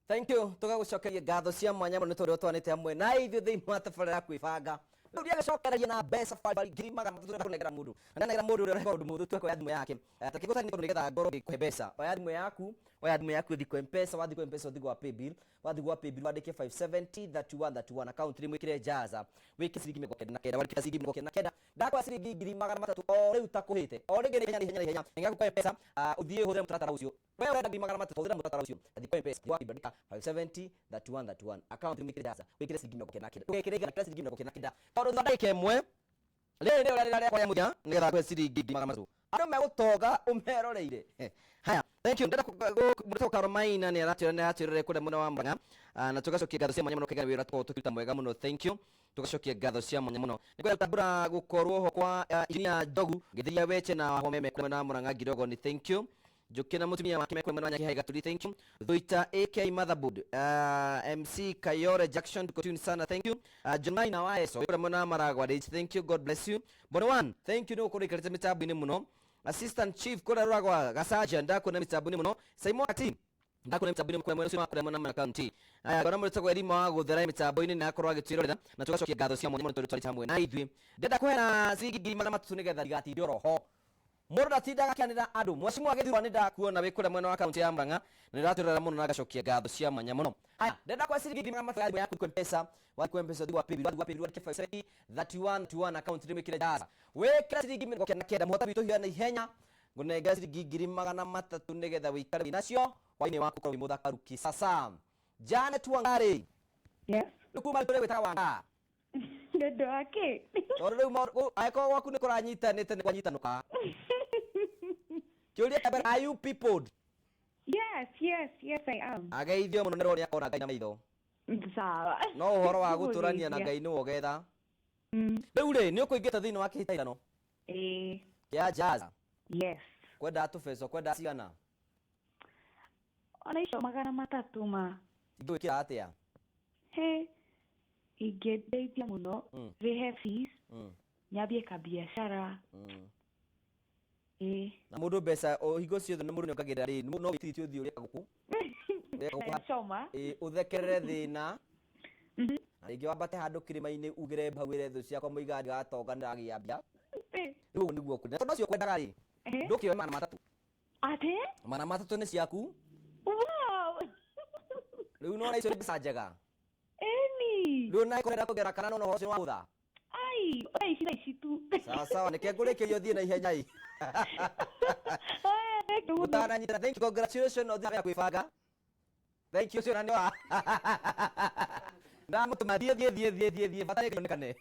Thank you. Tũgagũcokeria ngatho cia mwanya mũno nĩ tondũ ũtwanĩte hamwe na ithuĩ thĩinĩ wa tabarĩra ya kwĩbanga. Rĩu ndiagĩcokereria na mbeca baribari 300,000 ũrenda kũnengera mũndũ. Na ndanengera mũndũ ũrĩa ũreka ũndũ mũhũthũ tu akoya thimũ yake. Ta kĩgũtani tondũ nĩgetha ngorwo ngĩkũhe mbeca. Oya thimũ yaku, oya thimũ yaku ũthiĩ kwa M-Pesa, wathiĩ kwa M-Pesa ũthiĩ gwa Paybill, wathiĩ gwa Paybill wandĩke 570 31 31 account name wĩkĩre Jaza, wĩkĩre ciringi 99, wandĩke ciringi 99, ndakũhe ciringi 300,000 o rĩu ta kũhĩte. O rĩngĩ na ihenya na ihenya na ihenya, nĩngakũhe kwa M-Pesa, ũthiĩ ũhũthĩre mũtaratara ũcio. We ũrenda 300,000, hũthĩra mũtaratara ũcio. Thiĩ kwa M-Pesa, thiĩ kwa Paybill, andĩka 570 31 31 account name wĩkĩre Jaza, wĩkĩre ciringi 99, ndũgekĩre igana, ĩkĩra ciringi 99 tondũ thutha wa ndagĩka ĩmwe rĩrĩ nĩrĩo rĩarĩ rĩakwa rĩa mũthia nĩgetha ngũhe ciringi 300,000. Andũ megũtonga ũmeroreire. Haya, thank you. Ndĩrenda mũrutwo Carol Maina nĩ aratwĩra nĩ aratwĩrore kũrĩa mwena wa Murang'a. Na tũgacokia ngatho cia mwanya mũno kĩgana wĩra tũkoragwo tũkĩruta mwega mũno. Thank you. Tũgacokia ngatho cia mwanya mũno. Nĩ kwenda gũtambũra gũkorwo ho kwa Engineer Njogu Gĩthĩria Weche na Wahome me kũrĩa mwena wa Murang'a Ngirogoni. Thank you. Njũkĩ na mũtumia wake me kũrĩa mwena wa Nyakĩhai Gaturi. Thank you. Thuita AK Motherboard, MC Kayore Jackson tuko tune sana. Thank you. John Maina wa Eso kũrĩa mwena wa Maragwa Ridge. Thank you. God bless you. Bono one. Thank you nĩ gũkorwo ikarĩte mĩtambo-inĩ mũno. Assistant Chief kũrĩa Ruragwa Gacaja ndakuona mĩtambo-inĩ mũno. Simon Ati ndakuona mĩtambo-inĩ kũrĩa mwena ũcio wa kũrĩa mwena wa county. Aya ngona mũrĩtagwo Elima wa gũthera mĩtambo-inĩ na akorwo agĩtwĩrorera na tũgacokia ngatho cia mwanya mũno tondũ twarĩte hamwe na ithuĩ. Ndĩrenda kũheana ciringi 300,000 nĩgetha ndigatinde oroho. Mũndũ ndatindaga akĩanĩra andũ. Mwecimu agĩthurwo nĩ ndakuona wĩ kũrĩa mwena wa kaunti ya Murang'a na nĩ ũratwĩrorera mũno na ngacokia ngatho cia mwanya mũno. Haya, ndĩrenda kũhe ciringi 300,000 ya thimũ yaku kwa M-Pesa, wathiĩ kwa M-Pesa ũthiĩ gwa Paybill, wathiĩ gwa Paybill wandĩke 57 31 31 account name wĩkĩre Jaza. Wĩkĩre ciringi 99 mũhotani witũ hiũha na ihenya ngũnengere ciringi 300,000 nĩgetha wĩikare wĩ nacio hwainĩ waku ũkorwo wĩ mũthakaru kisasa. Janet Wangari. Yes. Rĩu kuma rĩ tũrĩ gwĩtaga Wanga? Nĩ ũndũ wa kĩ? Tondũ rĩu angĩkorwo gwaku nĩ kũranyitanĩte nĩ kwanyitanũka. Kĩũria kĩa mbere, are you peopled? Yes, I am. Ageithio mũno nĩ Roho akona Ngai na maitho. Sawa. No ũhoro wa gũtũrania na Ngai nĩwe ũgetha. Rĩu rĩ, nĩ ũkũingĩte thĩinĩ wa kĩhĩtahĩtano Ĩĩ. kĩa Jazz? Yes. Kwenda tũbeca, kwenda cigana? Ona icio 300 ma. Ingĩgwĩkĩra atĩa? He, ingĩndeithia mũno, rĩhe fees, nyambie kabiacara. Ĩĩ. Na mũndũ mbeca o hingo ciothe nĩ mũndũ nĩongagĩrĩra rĩ, no wĩtirĩtie ũthiĩ ũrĩe gũkũ. Ũrĩe gũkũ. Choma. Ĩĩ, ũthekerere thĩna. Na rĩngĩ wambate handũ kĩrĩma-inĩ ugĩre hau wĩre thũ ciakwa mũiga ndigatonga nĩndagĩa mbia. Rĩu ũguo nĩguo kũrĩ. Na tondũ ũcio kwendaga rĩ, ndũkĩoe 300. Atĩ? 300 nĩ ciaku. Wow! Rĩu nĩwona icio nĩ mbeca njega. Ĩni. Rĩu na kũrenda kũgera kana no ũhoro ũcio wa gũtha. Ai, thaa ici thaa ici tu. Sawa sawa, nĩke ngũrĩkĩrie ũthiĩ na ihenya ĩ. Aya, thank you mũno. Ũtananyitana, thank you, congratulations, ũthiĩ na mbere kwĩbanga. Thank you, ũcio na nĩ wa. Ndamũtũma thiĩ thiĩ thiĩ thiĩ thiĩ thiĩ bata nĩ onekane.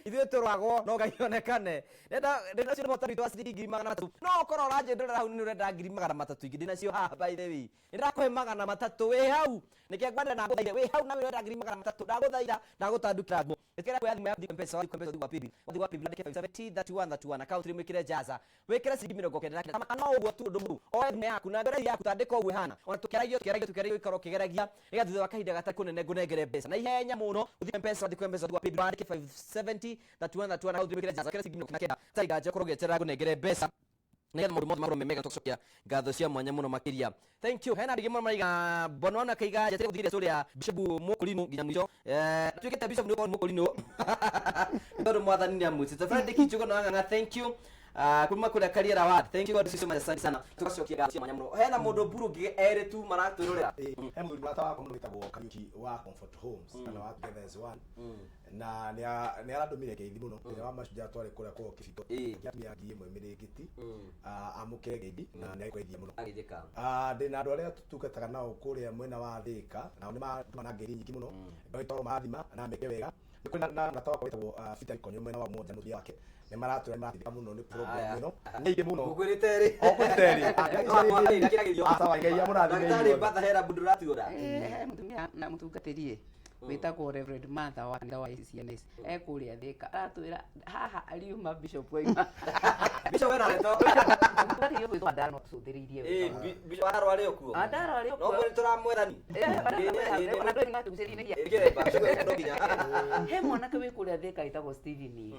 Ithuĩ tũragwo no Ngai onekane. Ndenda ndĩna ũcio nĩ mũhotani witũ wa ciringi 300,000. No ũkorwo ũranjĩndũrĩra hau nĩ ũrenda 300,000 ingĩ ndĩnacio haha by the way. Nĩ ndakũhe 300 wĩ hau. Nĩkĩo ngwenda na ngũthaithe wĩ hau na wĩ ũrenda 300,000 ndagũthaitha ndagũtandukĩra nguo. Ĩkĩra kuoya thimũ yaku thiĩ M-Pesa, wathiĩ kwa M-Pesa ũthiĩ gwa Paybill, wathiĩ gwa Paybill wandĩke 570 31 31 account name wĩkĩre Jaza. Wĩkĩre ciringi 99 kana no ũguo tu ũndũ mũru. Oe thimũ yaku na ngero yaku tandĩka ũguo ĩhana. Ona tũkĩaragia tũkĩaragia tũkĩaragia ũikare ũkĩgeragia nĩgetha thutha wa kahinda gatarĩ kũnene ngũnengere mbeca na ihenya mũno. Ũthiĩ M-Pesa, wathiĩ kwa M-Pesa ũthiĩ gwa Paybill wandĩke 570 31 31 account name wĩkĩre Jaza, wĩkĩre ciringi 99 hatarĩ nganja ũkorwo ũgĩeterera ngũnengere mbeca nĩgetha maũndũ mothe makorwo me mega tũgacokia ngatho cia mwanya mũno makĩria. Thank you. Hena andũ aingĩ mũno maraiga Bwana akaiga njeterere gũthikĩrĩria story ya Bishop Mũkũrinũ nginya mũico. Tuĩkĩte Bishop nĩ ũkorwo nĩ Mũkũrinũ. Nĩ tondũ mwathani nĩ amwĩtĩte. Fredrick Njuguna wa Ng'ang'a, thank you. Kuma kũrĩa Kariera Ward. Thank you God bless you so much. Asante sana. Tũgacokia ngatho cia mwanya mũno. Hena mũndũ mburu ngige erĩ tu maratwĩrorera. He mũthuri mũrata wakwa mũno wĩtagwo Kariũki wa Comfort Homes kana wa Together as One na nĩ arandũmire ngeithi mũno mũthenya wa mashujaa twarĩ kũrĩa kwao Kĩbito atumia 1000 mĩrĩngĩti amũkĩre ngeithi na nĩ agĩkũgeithia mũno. Agĩthĩka. Ndĩna andũ arĩa tũtungataga nao kũrĩa mwena wa Thĩka nao nĩ matũmaga ngeithi nyingĩ mũno Ngai tondũ marathima na meke wega. Nĩ kũrĩ na mũrata wakwa wĩtagwo Peter Gikonyo mwena wa Umoja mũthia wake nĩ maratwĩra nĩ marateithĩka mũno nĩ program ĩno nĩ aingĩ mũno. Ngũkwĩrĩte rĩ. O kwĩrĩte rĩ. Sawa, Ngai amũrathime Ndagĩtarĩ inyuothe. Martha Hera Bundu ũratuona. He mũtumia na mũtungatĩri wĩtagwo Reverend Martha wa kanitha wa ACNS ekũrĩa Thĩka aratwĩra haha ariuma Bishop waima. Bishop wena ndeto. Mũtungatĩri ũyũ gwĩtwo Andaro no tũcũthĩrĩirie Ĩ, wega. Bishop Andaro arĩ o kuo. Andaro arĩ o No kuo. mwĩrĩ tũramwethani. He mwanake wĩ kũrĩa Thĩka wĩtagwo Steven.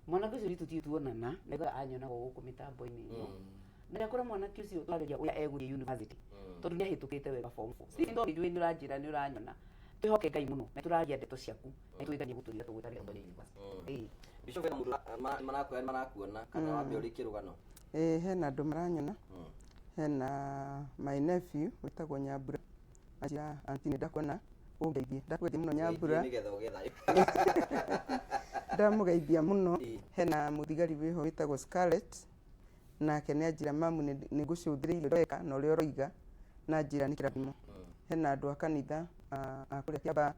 Mwanake ũcio ithuĩ tũtirĩ tuonana, na anyonaga gũkũ mĩtambo-inĩ ĩno. Na ndakora mwanake ũcio tũrageria ũrĩa egũthiĩ university tondũ nĩ ahĩtũkĩte wega form 4. Stephen, tondũ njũĩ nĩ ũranjĩra nĩ ũranyona, twĩhoke Ngai mũno na tũraria ndeto ciaku na tũĩ Ngai nĩ egũtũria tũgwĩtagĩra mwene university. Ĩĩ. Bishop, hena mũndũ marakwĩra nĩ marakuona kana wambe ũrĩkie rũgano? Ĩĩ, hena andũ maranyona. Hena my nephew wĩtagwo Nyambura, anjĩra, "Aunty, nĩ ndakuona, ũngeithie." Ndakũgeithia mũno, Nyambura. Nĩgetha ũgĩe thayũ. Ndamũgeithia mũno. Ĩĩ. Hena mũthigari wĩho wĩtagwo Scarlett, nake nĩ anjĩra, "Mamu, nĩ ngũcũthĩrĩirie ũrĩa ũreka na ũrĩa ũroiga," na njĩra nĩ kĩrathimo. Hena andũ a kanitha a kũrĩa Kĩambaa,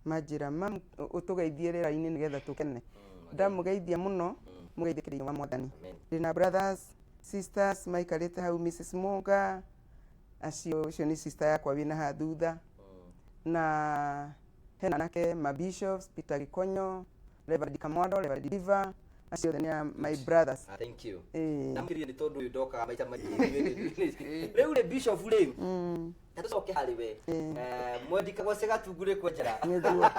manjĩra, "Mamu, ũtũgeithie rĩera-inĩ nĩgetha tũkene." Ndamũgeithia mũno, mũgeithie kĩrĩinĩ wa Mwathani. Amen. Ndĩna brothers, sisters maikarĩte hau, Mrs Monga acio, ũcio nĩ sister yakwa wĩna haha thutha, na hena anake ma bishops, Peter Gikonyo, Reverend Kamwando, Reverend Diva, acio othe nĩ a my brothers. Ah, thank you. Ĩĩ. Namũkĩrire nĩ tondũ ũyũ ndokaga maita maingĩ. Rĩu rĩ, bishop rĩ, ta tũcoke harĩ we. Mwendi kagwace gatungurĩ kwenjera. Nĩguo.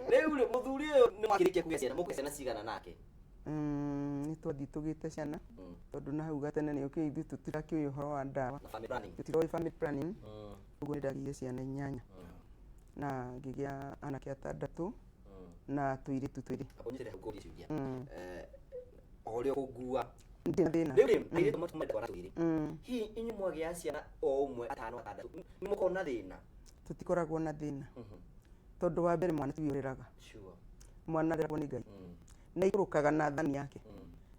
Rĩu rĩ, mũthuri ũyũ nĩ mwakĩrĩkia kũgĩa ciana, mũkũgĩa ciana cigana nake? Nĩ twathiĩ tũgĩte ciana, tondũ na hau gatene nĩ ũkĩũĩ ithuĩ tũtirakĩũĩ ũhoro wa ndawa. Na family planning. Tũtiroĩ family planning. Ũguo nĩ ndagĩire ciana inyanya na ngĩgĩa anake atandatũ na tũirĩtu twĩrĩ. Amba ũnyitĩrĩre hau ngũrie ciũria. O ũrĩa ũkũngua. Ndirĩ na thĩna. Rĩu rĩ, airĩtu matuma twana twĩrĩ. Hihi inyuĩ mwagĩa ciana o ũmwe, atano, atandatũ, nĩ mũkoragwo na thĩna? Tũtikoragwo na thĩna, tondũ wa mbere mwana tiwe ũreraga. Mwana areragwo nĩ Ngai na ikũrũkaga na thani yake.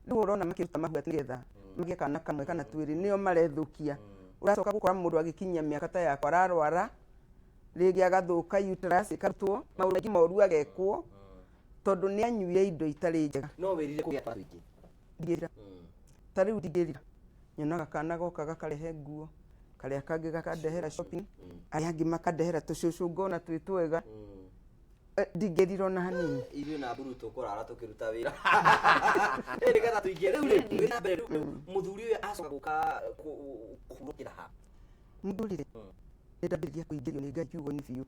Rĩu ũrona makĩruta mahu atĩ nĩgetha magĩe kana kamwe kana twĩrĩ, nĩo marethũkia. Ũracoka gũkora mũndũ agĩkinyia mĩaka ta yakwa ararwara rĩngĩ, agathũka uterus, ĩkarutwo, maũndũ maingĩ moru agekwo tondũ nĩ anyuire indo itarĩ njega. No wĩrire kũgĩa twana tũingĩ? Ndingĩrira. Ta rĩu ndingĩrira, nyonaga kana goka gakarehe nguo, karĩa kangĩ gakandehera shopping, arĩa angĩ makandehera tũcũcũ, ngona twĩ twega. Ndingĩrira ona hanini. Ithuĩ na mburu tũkũrara tũkĩruta wĩra. Ĩ, nĩgetha tũingĩ. Rĩu rĩ, tũgĩthiĩ na mbere, rĩu mũthuri ũyũ acoka gũka kũhurũkĩra ha? Mũthuri rĩ, nĩ ndambĩrĩria kũingĩrio nĩ Ngai kiugo-inĩ biũ,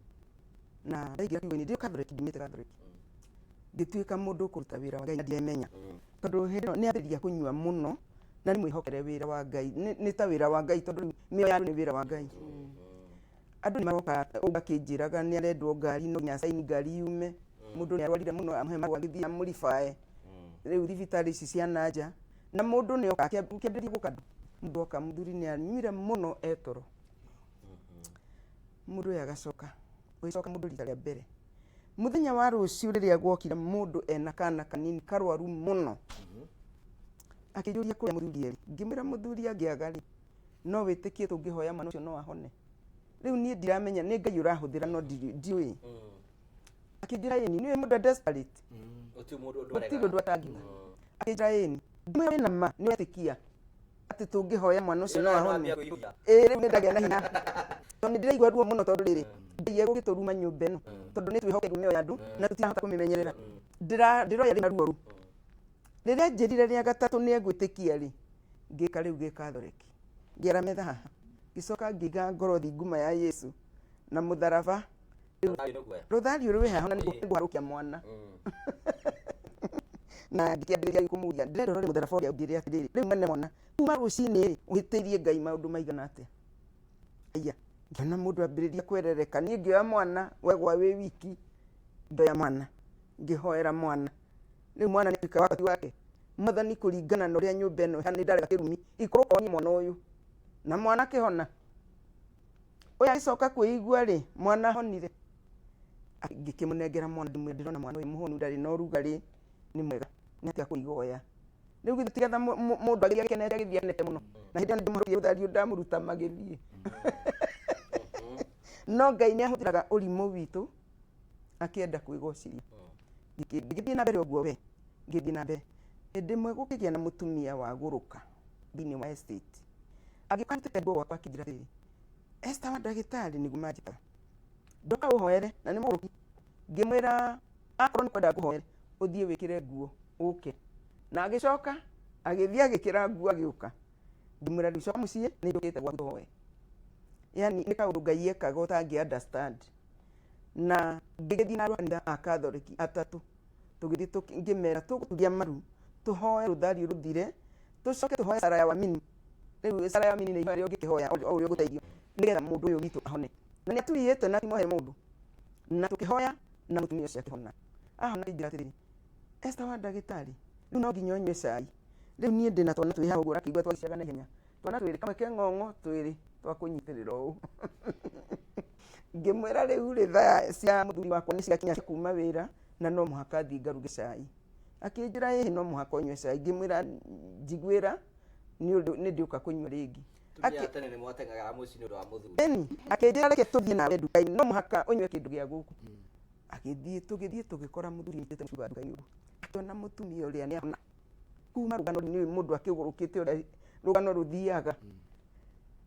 na ndaingĩra kiugo-inĩ ndĩ Catholic, ndimĩte Catholic, ngĩtuĩka mũndũ ũkũruta wĩra wa Ngai na ndiremenya, tondũ hĩndĩ ĩno nĩ ambĩrĩria kũnyua mũno na nĩ mwĩhokere wĩra wa Ngai. Nĩ ta wĩra wa Ngai, tondũ rĩu mĩoyo ya andũ nĩ wĩra wa Ngai. Andũ nĩ maroka ũguo akĩnjĩraga nĩ arendwo ngari, no nginya caini ngari yume. Mũndũ nĩ arwarire mũno, amũhe marũa agĩthiĩ amũribae rĩu thibitarĩ ici cia nanja, na mũndũ nĩ oka kĩambĩrĩria gũka andũ. Mũndũ oka, mũthuri nĩ anyuire mũno etoro. Mũndũ ũyũ agacoka gũgĩcoka mũndũ rita rĩa mbere mũthenya wa rũciũ, rĩrĩa gwokire mũndũ ena kana kanini karwaru mũno, akĩnjũria kũrĩa mũthuri erĩ. Ngĩmwĩra, "Mũthuri angĩaga rĩ, no wĩtĩkie tũngĩhoya mwana ũcio no ahone?" Rĩu niĩ ndiramenya nĩ Ngai ũrahũthĩra, no ndiũĩ. Akĩnjĩra ĩni. Nĩũĩ mũndũ e desperate. Gũtirĩ mũndũ ũndũ Gũtirĩ ũndũ atangiuga. Akĩnjĩra ĩni. Ngĩmwĩra, "Wĩna ma nĩ ũretĩkia atĩ tũngĩhoya mwana ũcio no ahone?" Ĩĩ, rĩu nĩ ndagĩa na hinya, tondũ nĩ ndĩraigua ruo mũno, tondũ rĩrĩ Ngai egũgĩtũruma nyũmba ĩno, tondũ nĩ twĩhokeirwo mĩoyo ya andũ na tũtirahota kũmĩmenyerera. Ndĩroya rĩu na ruo rũu. Rĩrĩa njĩrire rĩa gatatũ nĩ egwĩtĩkia rĩ, ngĩka rĩu gĩ Catholic, ngĩara metha haha, ngĩcoka ngĩiga ngoro thinguma ya Yesu na mũtharaba. Rũthario rwĩ haha na nĩngũharũkia mwana, na ngĩkĩambĩrĩria kũmũria, "Ndĩrenda ũrore mũtharaba ũrĩa, ũnjĩre atĩrĩrĩ, rĩu mwene mwana, kuma rũcinĩ rĩ, ũhĩtĩirie Ngai maũndũ maigana atĩa?" Aya, ngĩona mũndũ ambĩrĩria kwerereka. Niĩ ngĩoya mwana wegwa wĩ wiki, ndoya mwana, ngĩhoera mwana. Rĩu mwana nĩ atuĩka wakati wake. "Mwathani, kũringana na ũrĩa nyũmba ĩno ĩhana, nĩ ndarega kĩrumi ikũrũka onie mwana ũyũ." Na mwana akĩhona. Ũyũ agĩcoka kwĩigua rĩ, mwana ahonire. Ngĩkĩmũnengera mwana, ndĩmwĩra, "Ndĩrona mwana ũyũ mũhonu, ndarĩ na ũrugarĩ, nĩ mwega, nĩ atiga kũigoya rĩu." Githĩ tigetha mũndũ agĩthiĩ agĩkenete, agĩthiĩ akenete mũno. Na hĩndĩ ĩyo nĩndĩmũrutire rũthario, ndamũruta magĩthiĩ. No Ngai nĩ ahũthĩraga ũrimũ witũ akĩenda kwĩgocithia. Ngĩgĩthiĩ na mbere ũguo, we ngĩthiĩ na mbere. Hĩndĩ ĩmwe gũkĩgĩa na mũtumia wagũrũka thĩinĩ wa estate, agĩũka arutĩte nguo gwakwa, akĩnjĩra atĩrĩrĩ, "Esther wa ndagĩtarĩ," nĩguo manjĩtaga, "ndoka ũhoere na nĩ mũgũrũki." Ngĩmwĩra, "Akorwo nĩ kwenda ngũhoere, ũthiĩ wĩkĩre nguo ũke." Na agĩcoka agĩthiĩ agĩkĩra nguo, agĩũka. Ngĩmwĩra, "Rĩu coka mũciĩ, nĩ njũkĩte gwaku tũhoe." Yani nĩ kaũndũ Ngai ekaga ũtangĩ understand. Na ngĩgĩthiĩ na andũ a kanitha a Catholic atatũ, tũgĩthiĩ ngĩmera tũgũturia maru, tũhoe rũthario rũthire. Tũcoke tũhoe sara ya wamini. Rĩu sara ya wamini nĩ ihoya rĩrĩa ũngĩkĩhoya o ũrĩa ũgũteithio nĩgetha mũndũ ũyũ witũ ahone. Na nĩ atũiyĩte na timohe mũndũ. Na tũkĩhoya na mũtumia ũcio akĩhona. Ahona akĩnjĩra atĩrĩrĩ, Esther wa ndagĩtarĩ, rĩu no nginya ũnyue cai. Rĩu niĩ ndĩna twana twĩ haha ũguo ũrakĩigua twagĩciaga na ihenya. Twana twĩrĩ, kamwe ke ng'ong'o, twĩrĩ twa kũnyitĩrĩra ũũ. Ngĩmwĩra rĩu rĩ thaa cia mũthuri wakwa nĩ ciakinya cia kuma wĩra na no mũhaka thiĩ ngaruge cai. Akĩnjĩra ĩhĩ no mũhaka ũnyue cai. Ngĩmwĩra njiguĩra nĩ ũndũ nĩ ndĩũka kũnyua rĩngĩ. Atumia a tene nĩ mwateng'eraga mũciĩ nĩ ũndũ wa mũthuri. Ĩni, akĩnjĩra reke tũthiĩ nawe nduka-inĩ no mũhaka ũnyue kĩndũ gĩa gũkũ. Agĩthiĩ tũgĩthiĩ tũgĩkora mũthuri anyitĩte mũcuba nduka-inĩ ũguo. Akĩona mũtumia ũrĩa nĩ ahona. Kuma rũgano rũu nĩ mũndũ akĩgũrũkĩte ũrĩa rũgano rũthiaga.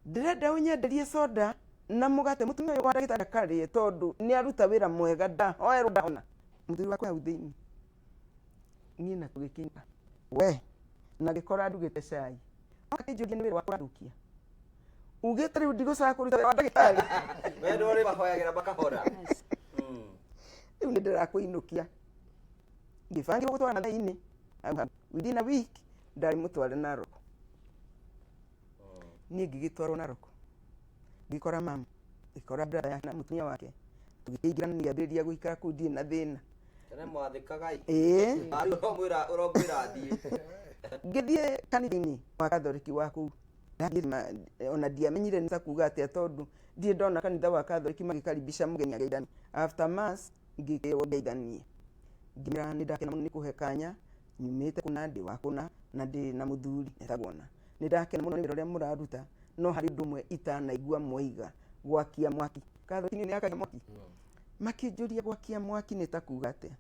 Ndĩrenda ũnyenderie soda na mũgate mũtumia ũyũ wa ndagĩtarĩ akarĩe tondũ nĩ aruta wĩra mwega ndahoerwo ndahona. Mũthuri wakwa hau thĩinĩ. Niĩ na tũgĩkĩinũka. We na ngĩkora ndugĩte cai. Akĩnjũria nĩ wĩra wakwa ũrathũkia. Ugĩte rĩu ndigũcoka kũruta wĩra wa ndagĩtarĩ. We ndũrĩ mahoyagĩra makahona. Rĩu nĩ ndĩrakũinũkia. Ngĩbangĩrwo gũtwarana thaa-inĩ. Hau hau. Within a week ndarĩ mũtware Narok. Niĩ ngĩgĩtwarwo Narok. Ngĩkora mama, ngĩkora brother yake na mũtumia wake. Tũgĩkĩingĩra na ngĩambĩrĩria gũikara kũu ndirĩ na thĩna. Tene mwathĩkaga ĩ. Ĩĩ. Rĩu ũramwĩra ũramwĩra athiĩ. Ngĩthiĩ kanitha-inĩ wa Katholiki wa kũu. Ndathiĩ ona ndiamenyire nĩ ta kuga atĩa tondũ ndirĩ ndona kanitha wa Katholiki magĩkaribisha mũgeni ageithanie. After mass ngĩkĩrwo ngeithanie. Ngĩmera nĩ ndakena mũno nĩ kũhe kanya nyumĩte kũna ndĩ wa kũna na ndĩ na mũthuri etagwo na. Nĩ ndakena mũno nĩ wĩra ũrĩa mũraruta no harĩ ũndũ ũmwe itanaigua mwaiga gwakia mwaki. Katholiki nĩ yakagia mwaki. Makĩnjũria gwakia mwaki nĩ ta kuga atĩa.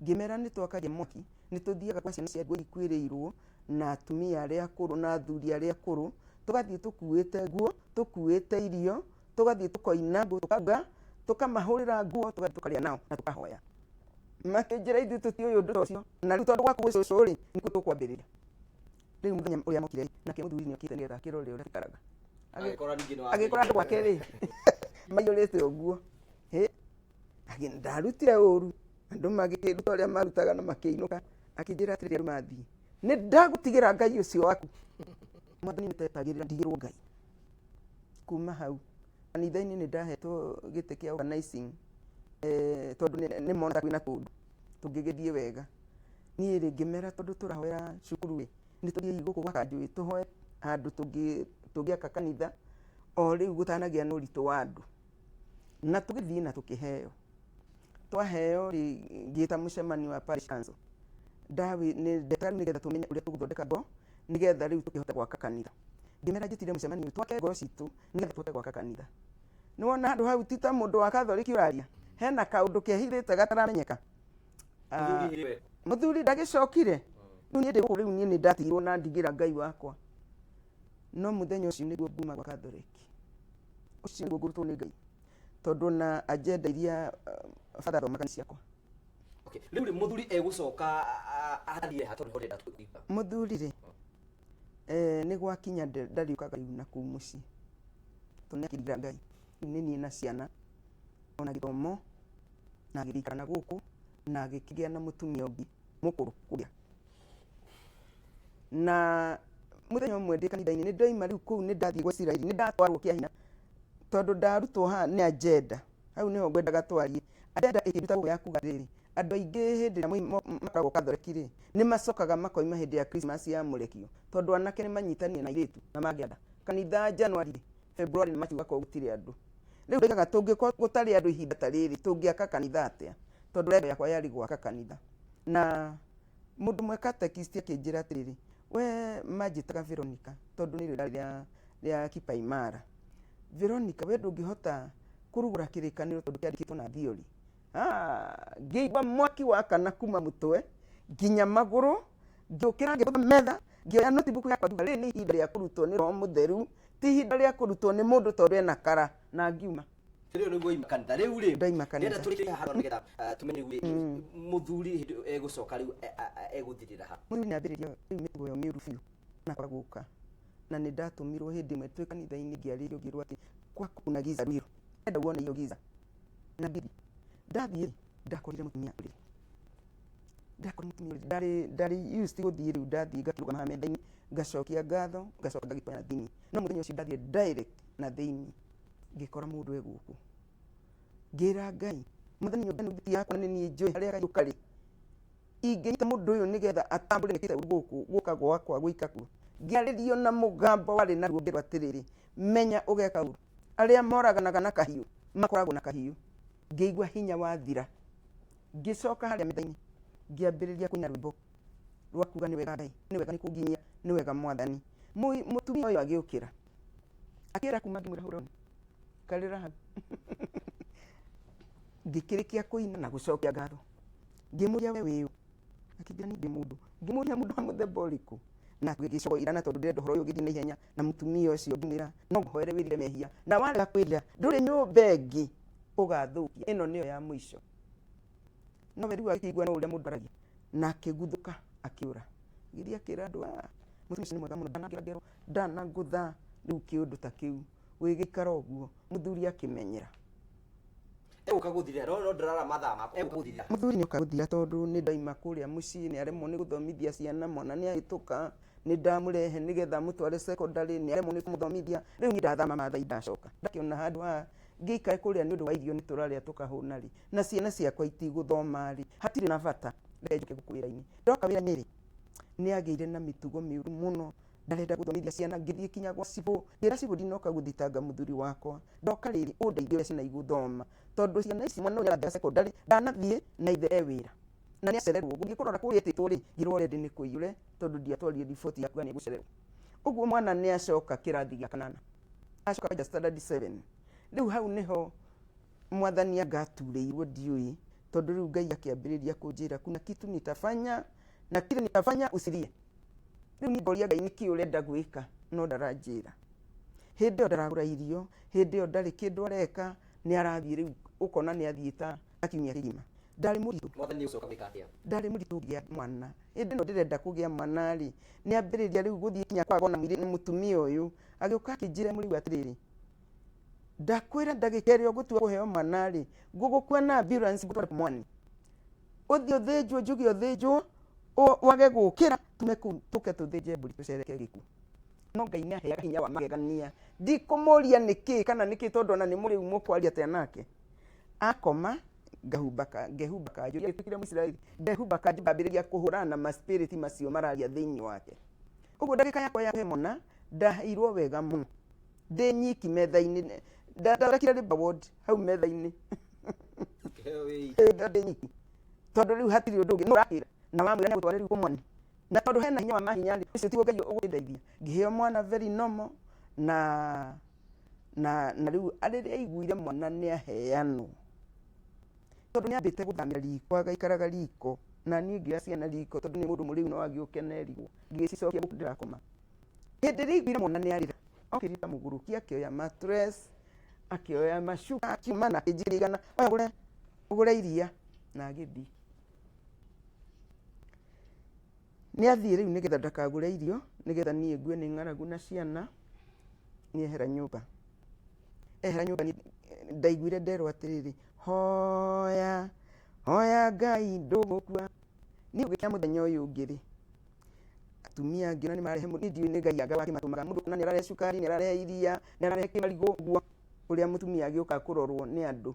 Ngĩmera nĩ twakagia mwaki nĩ tũthiaga kwa ciana cia andũ ikuĩrĩirwo na atumia arĩa akũrũ na athuri arĩa akũrũ tũgathiĩ tũkuĩte nguo tũkuĩte irio tũgathiĩ tũkoina ngũ tũkaruga tũkamahũrĩra nguo tũgathiĩ tũkarĩa nao na tũkahoya. Makĩnjĩra ithuĩ tũtiũĩ ũndũ ta ũcio na rĩu tondũ gwaku gwĩ cũcũ rĩ nĩkuo tũkwambĩrĩria. Rĩu mũthenya ũrĩa mokire nake mũthuri nĩ okĩte nĩgetha akĩrore ũrĩa tũikaraga. Agĩkora ningĩ nĩ Agĩkora andũ gwake rĩ maiyũrĩte ũguo. Hĩ ndarutire ũru andũ magĩkĩruta ũrĩa marutaga na makĩinũka. Akĩnjĩra atĩrĩrĩ andũ mathiĩ nĩ ndagũtigĩra Ngai ũcio waku. Mwathani nĩtetagĩrĩra ndigĩrwo Ngai. Kuma hau kanitha-inĩ nĩ ndahetwo gĩtĩ kĩa organizing tondũ nĩ monaga kwĩna kũndũ tũngĩgĩthiĩ wega. Niĩ rĩ ngĩmera tondũ tũrahoera cukuru rĩ nĩ tũthiĩi gũkũ gwa kanjũ tũhoe handũ tũngĩaka kanitha o rĩu gũtanagĩa na ũritũ wa andũ. Na tũgĩthiĩ na tũkĩheo. Twaheo rĩ ngĩta mũcemanio wa parish council. Ndetaga rĩu nĩgetha tũmenye ũrĩa tũgũthondeka ngoro nĩgetha rĩu tũkĩhote gwaka kanitha. Ngĩmera njĩtire mũcemanio twake ngoro citũ nĩgetha tũhote gwaka kanitha. Nĩwona handũ hau ti ta mũndũ wa Katholiki ũraria hena kaũndũ kehithĩte gataramenyeka. Mũthuri ndagĩcokire. Rĩu niĩ ndĩ gũkũ rĩu niĩ nĩ ndatigirwo na ndigĩra Ngai wakwa. No mũthenya ũcio nĩguo nguma gwa Katholiki. Ũcio nĩguo ngũrutwo nĩ Ngai. Tondũ na agenda iria father athomaga nĩ ciakwa. Okay. Rĩu rĩ mũthuri egũcoka athiĩ ha tondũ nĩho ndĩrenda kũigua. Mũthuri rĩ nĩ gwakinya ndariũkaga rĩu na kũu mũciĩ. Tondũ nĩ akĩndigĩra Ngai. Rĩu nĩ niĩ na ciana ona gĩthomo na agĩikara na gũkũ na agĩkĩgĩa na mũtumia ũngĩ mũkũrũ kũrĩa. Na mũthenya ũmwe ndĩ kanitha-inĩ nĩ ndoima rĩu kũu nĩ ndathiĩ gwa Isiraeli nĩ ndatwarwo kĩa hinya tondũ ndarutwo haha nĩ agenda. Hau nĩho ngwendaga twarie. Agenda ĩkĩruta gũkũ ya kuga atĩrĩrĩ andũ aingĩ hĩndĩ ĩrĩa makoragwo Katholiki rĩ nĩ macokaga makoima hĩndĩ ya Christmas ya mũrekio tondũ anake nĩ manyitanire na airĩtu na mangĩenda. Kanitha January February na March gũgakorwo gũtirĩ andũ. Rĩu ndoigaga tũngĩkorwo gũtarĩ andũ ihinda ta rĩrĩ tũngĩaka kanitha atĩa? Tondũ lengo yakwa yarĩ gwaka kanitha. Na mũndũ ũmwe catechist akĩnjĩra atĩrĩrĩ we manjĩtaga Veronica tondũ nĩ rĩrĩa rĩa kipaimara. Veronica we ndũngĩhota kũrugũra kĩrĩkanĩro tondũ kĩandĩkĩtwo na theory. Ngĩigua mwaki wakana kuma mũtwe nginya magũrũ ngĩũkĩra ngĩgũtha metha ngĩoya notebook yakwa ngiuga rĩrĩ nĩ ihinda rĩa kũrutwo nĩ Roho Mũtheru ti ihinda rĩa kũrutwo nĩ mũndũ tondũ ena kara na ngiuma. Rĩu nĩguo oima kanitha. Rĩu rĩ Ndaima kanitha. ndĩrenda tũrĩkĩrie haha nĩgetha tũmenye rĩu rĩ mũthuri hĩndĩ ĩyo egũcoka rĩu egũthirĩra ha. Mũthuri nĩ ambĩrĩria rĩu mĩtugo ĩyo mĩũru biũ na kwaga gũka. Na nĩ ndatũmirwo hĩndĩ ĩmwe twĩ kanitha-inĩ ngĩarĩrio ngĩrwo atĩ kwaku kuna giza Ruiru. Enda wone iyo giza. Na ngĩthiĩ. Ndathiĩ ndakorire mũtumia ũrĩrĩ. Ndakora mũtumia ũrĩa ndarĩ used gũthiĩ rĩu ndathiĩ ngakĩrũgama haha metha-inĩ ngacokia ngatho ngacoka ngagĩtonya na thĩinĩ no mũthenya ũcio ndathire direct na thĩinĩ ngĩkora mũndũ e gũkũ ngĩra Ngai mwathani nyũmba ĩno ti yakwa nĩ niĩ njũĩ harĩa kayũ karĩ ingĩnyita mũndũ ũyũ nĩgetha atambũre nĩkĩte gũkũ gũka gwakwa gũika kuo ngĩarĩrio na mũgambo warĩ na ruo ngĩrwo atĩrĩrĩ menya ũgeka ũru arĩa moraganaga na kahiũ makoragwo na kahiũ ngĩigua hinya wathira ngĩcoka harĩa metha-inĩ ngĩambĩrĩria kũina rwĩmbo rwa kuga nĩ wega Ngai nĩ wega nĩ kũnginyia nĩ wega mwathani mũtumia ũyũ agĩũkĩra akĩra kuma ngĩmwĩra hold on karĩra hau ngĩkĩrĩkia kũina na gũcokia ngatho ngĩmũria we wĩũ akĩnjĩra niĩ ndĩ mũndũ ngĩmũria mũndũ wa mũthemba ũrĩkũ na gĩcogo irana tondũ ndĩrenda ũhoro ũyũ ũgĩthiĩ na ihenya na mũtumia ũcio ngĩmwĩra no ngũhoere wĩrire mehia na warega kwĩrira ndũrĩ nyũmba ĩngĩ ũgathũkia ĩno nĩyo ya mũico no we rĩu akĩigua no ũrĩa mũndũ aragia na akĩguthũka akĩũra gĩthiĩ akĩra andũ "Ah, mũtumia ũcio nĩ mwega mũno ndanangera ngero ndanangũtha rĩu kĩũndũ ta kĩu gũgĩgĩikara ũguo mũthuri akĩmenyera Egũka gũthirĩra no no ndĩrara mathaa makwa egũka gũthirĩra. Mũthuri nĩ oka gũthira tondũ nĩ ndaima kũrĩa mũciĩ nĩ aremwo nĩ gũthomithia ciana mwana nĩ ahĩtũka nĩ ndamũrehe nĩgetha mũtware secondary nĩ aremwo nĩ kũmũthomithia rĩu niĩ ndathama Mathai ndacoka ndakĩona handũ haha ngĩikare kũrĩa nĩ ũndũ wa irio nĩ tũrarĩa tũkahũna rĩ na ciana ciakwa itigũthoma rĩ hatirĩ na bata reke njũke gũkũ wĩra-inĩ ndoka wĩra-inĩ rĩ nĩ agĩire na mĩtugo mĩũru mũno ndarenda gũthomithia ciana ngĩthiĩ kinya gwa cibũ ngĩra cibũ ndinoka gũthitanga mũthuri wakwa ndoka rĩrĩ ũndeithie ũrĩa ciana igũthoma tondũ ciana ici mwana ũyũ nĩarathiĩ secondary ndanathiĩ na ithe e wĩra na nĩ acererwo gũthiĩ kũrora kũrĩa etĩtwo rĩ ngĩrwo already nĩ kũiyũre tondũ ndiatwarire riboti ya kuga nĩ egũcererwo ũguo mwana nĩ acoka kĩrathi gĩa kanana acoka kwanja standard 7 rĩu hau nĩho mwathani angaturĩirwo ndiũĩ tondũ rĩu Ngai akĩambĩrĩria kũnjĩra kuna kitu nitafanya na kile nitafanya usilie rĩu niĩ ngoria Ngai nĩkĩ ũrenda gwĩka no ndaranjĩra hĩndĩ ĩyo ndaragũra irio hĩndĩ ĩyo ndarĩ kĩndũ areka nĩ arathiĩ rĩu ũkona nĩ athiĩ ta kiumia kĩgima ndarĩ mũritũ Mwathani ũcoka gwĩka atĩa? Ndarĩ mũritũ ngĩgĩa mwana hĩndĩ ĩno ndĩrenda kũgĩa mwana rĩ nĩ ambĩrĩria rĩu gũthiĩ kinya kwagwo na mũirĩ- mũtumia ũyũ agĩũka akĩnjĩra mũrĩu atĩrĩrĩ ndakwĩra ndagĩka ĩrĩa ũgũtua kũheo mwana rĩ ngũgũkua na ambulance ngũtware mwani ũthiĩ ũthĩnjwo njuge ũthĩnjwo wage gũkĩra tume kũu tũke tũthĩnje mbũri tũcereke gĩkuũ no Ngai nĩ aheaga hinya wa magegania ndikũmũria nĩkĩ kana nĩkĩ tondũ ona nĩ mũrĩu mũkwaria atĩa nake akoma ngahumba ka ngehumba kanjũ gĩtuĩkire Mũisiraeli ngehumba kanjũ ngambĩrĩria kũhũrana na maspiriti macio mararia thĩinĩ wake ũguo ndagĩka yakwa ya kũhe mwana ndaheirwo wega mũno ndĩ nyiki metha-inĩ ndathondekire labour ward hau metha-inĩ ndĩ nyiki tondũ rĩu hatirĩ ũndũ ũngĩ nũ ũrakĩra na wamwĩra nĩagũtware rĩu kũmwani na tondũ hena hinya wa mahinya rĩ ũcio tiguo Ngai ũgũkĩndeithia ngĩheo mwana very normal na rĩu rĩrĩa aiguire mwana nĩ aheanwo tondũ nĩ ambĩte gũthamĩra riko agaikaraga riko na niĩ ngĩoya ciana riko tondũ nĩ mũndũ mũrĩu no agĩũke na erigwo ngĩcicokia gũkũ ndĩrakoma hĩndĩ ĩrĩa aiguire mwana nĩ arĩra okĩrire ta mũgũrũki akĩoya mattress akĩoya macuka akiuma na akĩnjikĩria igana oya ũgũre ũgũre iria na agĩthiĩ nĩ athiĩ rĩu nĩgetha ndakagũre irio nĩgetha niĩ ngue nĩ ng'aragu na ciana nĩ ehera nyũmba ehera nyũmba niĩ ndaiguire nderwo atĩrĩrĩ hoya hoya Ngai ndũgũkua niĩ gũgĩkinya mũthenya ũyũ ũngĩ rĩ atumia angĩ ona nĩ mararehe niĩ ndiũĩ nĩ Ngai anga wakĩmatũmaga mũndũ ũkona nĩ ararehe cukari nĩ ararehe iria nĩ ararehe kĩmarigũ ũguo ũrĩa mũtumia agĩũka kũrorwo nĩ andũ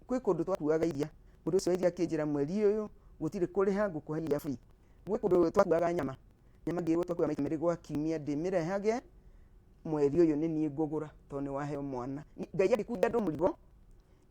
kwĩ kũndũ twakuaga iria mũndũ ũcio wa iria akĩnjĩra mweri ũyũ gũtirĩ kũrĩha ngũkũhe iria free gwĩ kũndũ twakuaga nyama nyama ngĩrwo twakuaga maita merĩ gwa kiumia ndĩmĩrehage mweri ũyũ nĩ niĩ ngũgũra tondũ nĩ waheo mwana Ngai angĩkunja andũ mũrigo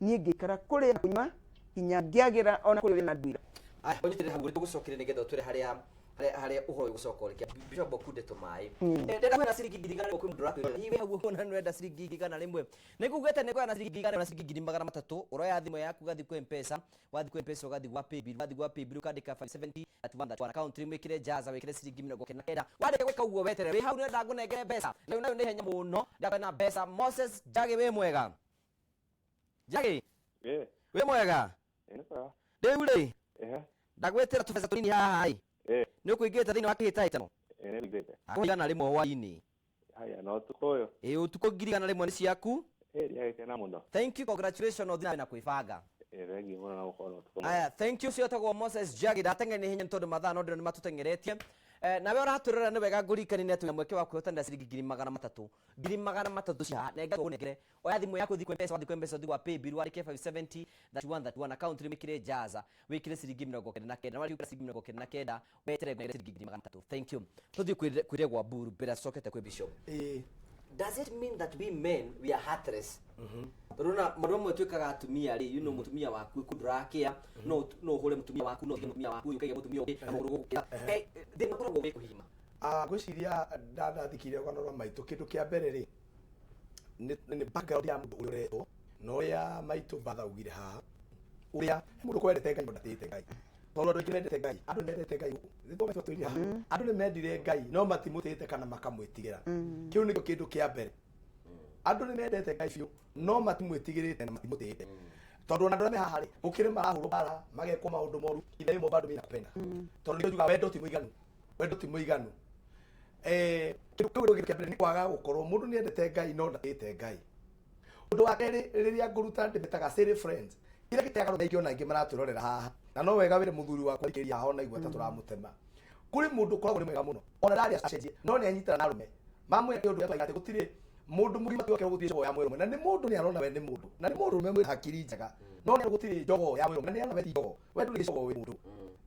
niĩ ngĩikara kũrĩa na kũnyua nginya ngĩagĩra ona kũrĩ ũrĩa na nduira Aya, ũnyitĩrĩre hau tũgũcokere nĩgetha ũtwĩre harĩa harĩa ũhoro ũyũ ũgũcoka ũrĩkia Bishop Okunde tũmaĩ ndĩrenda kwĩna ciringi 100,000 kwĩ mũndũ ũrakwĩrora hihi wĩ hau ũguo na nĩũrenda ciringi 100,000 nĩ ngugĩte nĩ kwĩna ciringi 100,000 na ciringi 300,000 ũroya thimũ yaku ũgathiĩ kwĩ M-Pesa wathiĩ kwĩ M-Pesa ũgathiĩ gwa paybill wathiĩ gwa paybill ũkandĩka 570 31 account rĩu wĩkĩre jaza wĩkĩre ciringi 99 warĩkia gwĩka ũguo weterere wĩ hau nĩrenda ngũnengere mbeca rĩu nayo nĩ ihenya mũno ndakwe na mbeca Moses Njagĩ wĩ mwega Njagĩ wĩ mwega rĩu rĩ ndagwĩtĩra tũbeca tũnini haha ĩ nĩ ũkũingĩrĩte thĩinĩ wa kĩhĩtahĩtano 100 hwainĩ Haya, na ũtukũ ũyũ ĩ ũtukũ 100,000 nĩ ciaku ndiagĩkena mũno thank you congratulations ũthiĩ na mbere na kwĩbanga Thengiũ mũno na gũkorwo na ũtukũ mwega. Aya, thank you. Ũcio wetagwo Moses Njagi. Ndateng'eria na ihenya nĩ tondũ mathaa no ndĩrona nĩ matũteng'eretie. Nawe ũratwĩrora nĩ wega ngũririkanie atĩ wĩna mweke wa kwĩhotanĩra ciringi 300,000, 300,000 cia haha, nenga ngũnengere. Oya thimũ yaku ũthiĩ kwĩ M-Pesa, wathiĩ kwĩ M-Pesa ũthiĩ gwa paybill wandĩke 570 31 31, account name wĩkĩre Jaza, wĩkĩre ciringi 99, na warĩkia gwĩkĩra ciringi 99 weterere ngũnengere ciringi 300,000. Thank you. Tũthiĩ kwĩ Ndegwa Mburu mbere tũcokete kwĩ Bishop. Ĩĩ. Does it mean that we men, we are heartless? Tondũ na maũndũ mamwe twĩkaga atumia rĩ, mũtumia waku kũ ndũrakĩa, no ũhũre mũtumia waku, no ũtige mũtumia waku, ũkaige mũtumia ũngĩ, na mũndũ ũgũkĩra. Thĩna ũkoragwo wĩ kũhima. Ngwĩciria ndathikirie rũgano rwa maitũ. Kĩndũ kĩa mbere rĩ, nĩ background ya mũndũ ũrĩa ũretwo, na ũrĩa maitũ batha augire haha, ũrĩa he mũndũ kwendete Ngai no ndatĩĩte Ngai. Tondũ andũ aingĩ mendete Ngai, andũ nĩ mendete Ngai gũkũ. Nĩ tondũ maitũ atũire haha. Andũ nĩ mendire Ngai no matimũtĩĩte kana makamwĩtigĩra. Kĩu nĩkĩo kĩndũ kĩa mbere. Andũ nĩ mendete Ngai biũ no matimwĩtigĩrĩte na matimũtĩĩte. Tondũ ona andũ arĩa me haha rĩ, gũkĩrĩ marahũrwo mbara, magekwo maũndũ moru, ithe rĩmwe bado mimi nakupenda. Tondũ nĩkĩo njugaga wendo ti mũiganu. Wendo ti mũiganu. Kĩndũ kĩu kĩa mbere nĩ kwaga gũkorwo mũndũ nĩ endete Ngai no ndatĩĩte Ngai. Ũndũ wa kerĩ, rĩrĩa ngũruta ndĩmĩtaga silly friends, kĩrĩa gĩteaga andũ aingĩ ona aingĩ maratwĩrorera haha, na no wega wĩre mũthuri wakwa thikĩrĩria haha ona igua ta tũramũtema. Kũrĩ mũndũ ũkoragwo nĩ mwega mũno, ona ndarĩ acenjie, no nĩ anyitana na arũme. Mamwĩra kĩũndũ gĩa atĩ gũtirĩ mũndũ mũgima tiwake gũtirĩ njogoo ya mwĩrũme, na nĩ mũndũ nĩ arona we nĩ mũndũ, na nĩ mũndũ ũrũme mwĩna hakiri njega, no nĩ gũtirĩ njogoo ya mwĩrũme, na nĩ arona we ti njogoo, we ndũrĩ gĩcogoo wĩ mũndũ.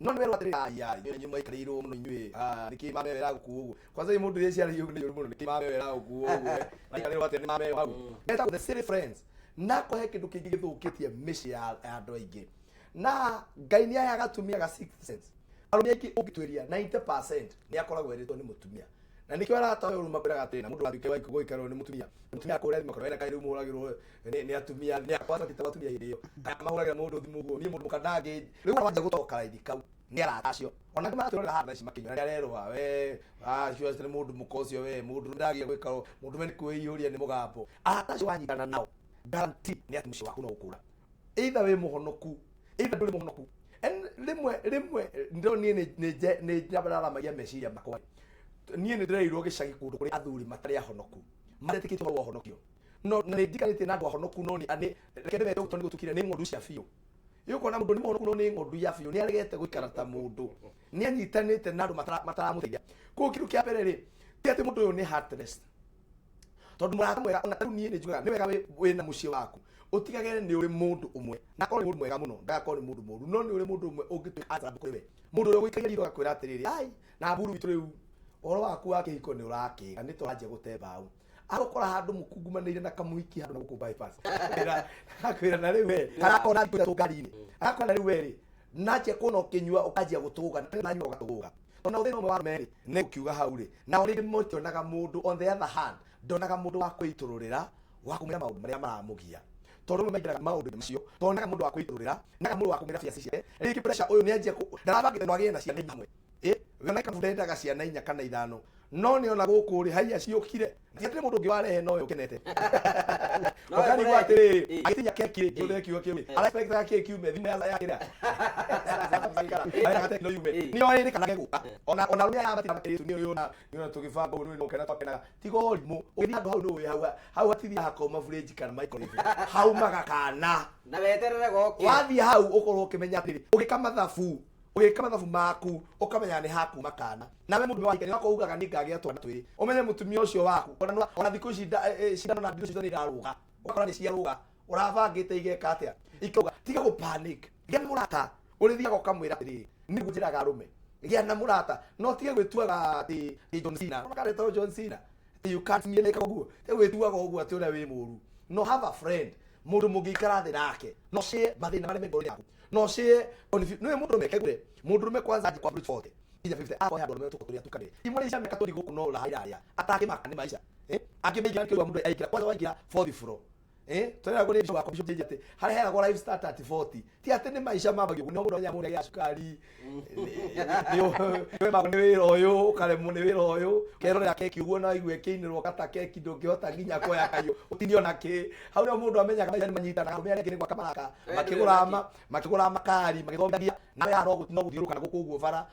No nĩ werwo atĩrĩrĩ, ai, ai, inyuĩ mwaikarĩirwo mũno inyuĩ, nĩkĩ mamewera gũkuo ũguo? Kwanza hii mũndũ iria ciarĩirio nĩ njũru mũno, nĩkĩ mamewera gũkuo ũguo? Maikarĩrwo atĩa nĩ mameo hau? Metagwo the silly friends. Na kũhe kĩndũ kĩngĩ gĩthũkĩtie mĩciĩ ya andũ aingĩ. Na Ngai nĩ aheaga atumia ga sixth sense. Arũme aingĩ ũngĩtuĩria 90% nĩ akoragwo erĩtwo nĩ mũtumia. Na nĩkĩo arata ũyũ makwĩraga atĩrĩ, na mũndũ watuĩka wa gũikarwo nĩ mũtumia. Mũtumia akũrĩa thimũ akorwo ena kaĩ rĩu mũhũragĩrwo nĩ atumia, nĩ akwa tita atumia hĩndĩ ĩyo. Kana mahũragĩra mũndũ thimũ ũguo, niĩ mũndũ mũka ndangĩ. Rĩu wanjia gũtoka raithi kau nĩ arata acio. Ona angĩ maratwĩrorera haha thaa ici makĩnyua, na nĩ arerũha, we, acio acio nĩ mũndũ mũka ũcio we, mũndũ ndagia gwĩka ũũ, mũndũ we nĩ kwĩiyũria nĩ mũgambo. Arata acio wanyitana nao, guarantee nĩ atĩ mũciĩ waku no ũkũra. Either wĩ mũhonoku, either ndũrĩ mũhonoku. And rĩmwe, rĩmwe, ndĩrona niĩ nĩ njaramagia meciria makwa. Niĩ nĩ ndĩrerirwo gĩcagi kũndũ kũrĩ athuri matarĩ ahonoku, matetĩkĩtie ũhoro wa ũhonokio. No, na nĩ njikarĩtie na andũ ahonoku, no nĩ, reke ndĩmete ũguo tondũ nĩ gũtukire, nĩ ng'ondu cia biũ. Ũkona mũndũ nĩ mũhonoku no nĩ ng'ondu ya biũ, nĩ aregete gũikara ta mũndũ, nĩ anyitanĩte na andũ mataramũteithia. Koguo kĩndũ kĩa mbere rĩ, ti atĩ mũndũ ũyũ nĩ heartless. Tondũ mũrata mwega, ona tarĩu niĩ nĩ njugaga, nĩ wega wĩna mũciĩ waku, ũtigagĩrĩre nĩ ũrĩ mũndũ ũmwe, na akorwo nĩ mũndũ mwega mũno, ndagakorwo nĩ mũndũ mũũru, no nĩ ũrĩ mũndũ ũmwe ũngĩtuĩka answerable kũrĩ we. Mũndũ ũrĩa ũgũikagia ritho agakwĩra atĩrĩrĩ, ai, na mburu witũ rĩu, ũhoro waku wa kĩhiko nĩ ũrakĩga, nĩ tũranjia gũte mbaũ. Agũkora handũ mũkungumanĩire na kamũhiki handũ na gũkũ bypass. Akwĩra na rĩu we, arakora thikũ ithatũ ngari-inĩ. Arakora na rĩu we rĩ, nanjia kuona ũkĩnyua ũkanjia gũtũgũga, na nyua ũgatũgũga. Tondũ thĩna ũmwe wa arũme rĩ, nĩ gũkiuga hau rĩ, nao rĩngĩ mationaga mũndũ, on the other hand, ndonaga mũndũ wa kwĩitũrũrĩra, wa kũmwĩra maũndũ marĩa maramũgia. Tondũ rĩmwe maingĩraga maũndũ-inĩ macio, tonaga mũndũ wa kwĩitũrũrĩra, naga mũndũ wa kũmwĩra biaci ciake. Rĩngĩ pressure ũyũ nĩ anjia kũ-, ndarabangĩte no agĩe na ciana inya hamwe. We ona ikabu ndendaga ciana inya kana ithano. No nĩ ona gũkũ rĩ, haiya ciũkire. Ti atĩ mũndũ ũngĩ warehe nowe ũkenete. Nowe Ũkarigwo kũrehe. atĩrĩrĩ, agĩtinia keki rĩ, kĩũndũ kiugo kĩu rĩ, ara-expectaga keki kiume, thimũ ya kĩrĩa. Arekaga tekino yume. Nĩ oĩ rĩ kana gegũka. Ona arũme aya matirĩ makĩrĩtu, nĩ ũyũ ona, nĩ ona tũgĩbanga ũguo, nĩ ũyũ nũkena twakenaga. Tiga ũrimũ, ũgĩthiĩ handũ hau nĩ ũĩ hau, hau hatithiaga hakauma fridge kana microwave. Haumaga kana. Na weterere goke. Wathiĩ hau ũkorwo ũkĩmenya atĩrĩ, ũgĩka mathabu, ũgĩka mathabu maku, ũkamenya nĩ hakuma kana. Nawe mũndũ wa ikari wako ugaga nĩ ngagĩa twana twĩrĩ. Ũmenye mũtumia ũcio waku, ona thikũ ici cindano na ndiro ciothe nĩ irarũga. Ũgakora nĩ ciarũga. Ũrabangĩte igeka atĩa? Ikauga, tiga gũ panic. Gĩa na mũrata, ũrĩthiaga ũkamwĩra atĩrĩrĩ, nĩguo njĩraga arũme. Gĩa na mũrata, no tige gwĩtuaga atĩ John Cena. Ũkareta John Cena. You can't mean ĩka ũguo. Tiga gwĩtuaga ũguo atĩ ũrĩa wĩ mũũru. No have a friend, mũndũ mũngĩikara thĩ nake. No share mathĩna marĩa me ngoro-inĩ yaku. No share nĩwe mũndũ ũrũme, kegũre. Mũndũ ũrũme kwanza anjie kwa approach 40, nginya 50, akohe andũ arũme tũkorwo tũrĩa tukanĩre. Imwe nĩ cia mĩaka twenty gũkũ no ũraha irarĩa. Atakĩmaka nĩ maica. Angĩ maingĩra nĩkĩo mũndũ aingĩra. Kwanza waingĩra fourth floor. Tũreragwo nĩ Bishop wakwa, Bishop Njĩnji atĩ harĩa heragwo life start at 40. Ti atĩ nĩ maica mambagia ũguo, no mũndũ amenyaga mũndũ agĩa cukari, nĩ wĩra ũyũ, ũkaremwo nĩ wĩra ũyũ, ũkerorera keki ũguo na waigue ĩkĩinĩrwo kata keki ndũngĩhota nginya kuoya kayũ, ũtinio na kĩ. Hau nĩho mũndũ amenyaga maica nĩ manyitanaga, arũme arĩa angĩ nĩ gwaka maraka, makĩgũra makari, magĩthomithagia, nawe haha no gũthiũrũrũka na gũkũ ũguo bara,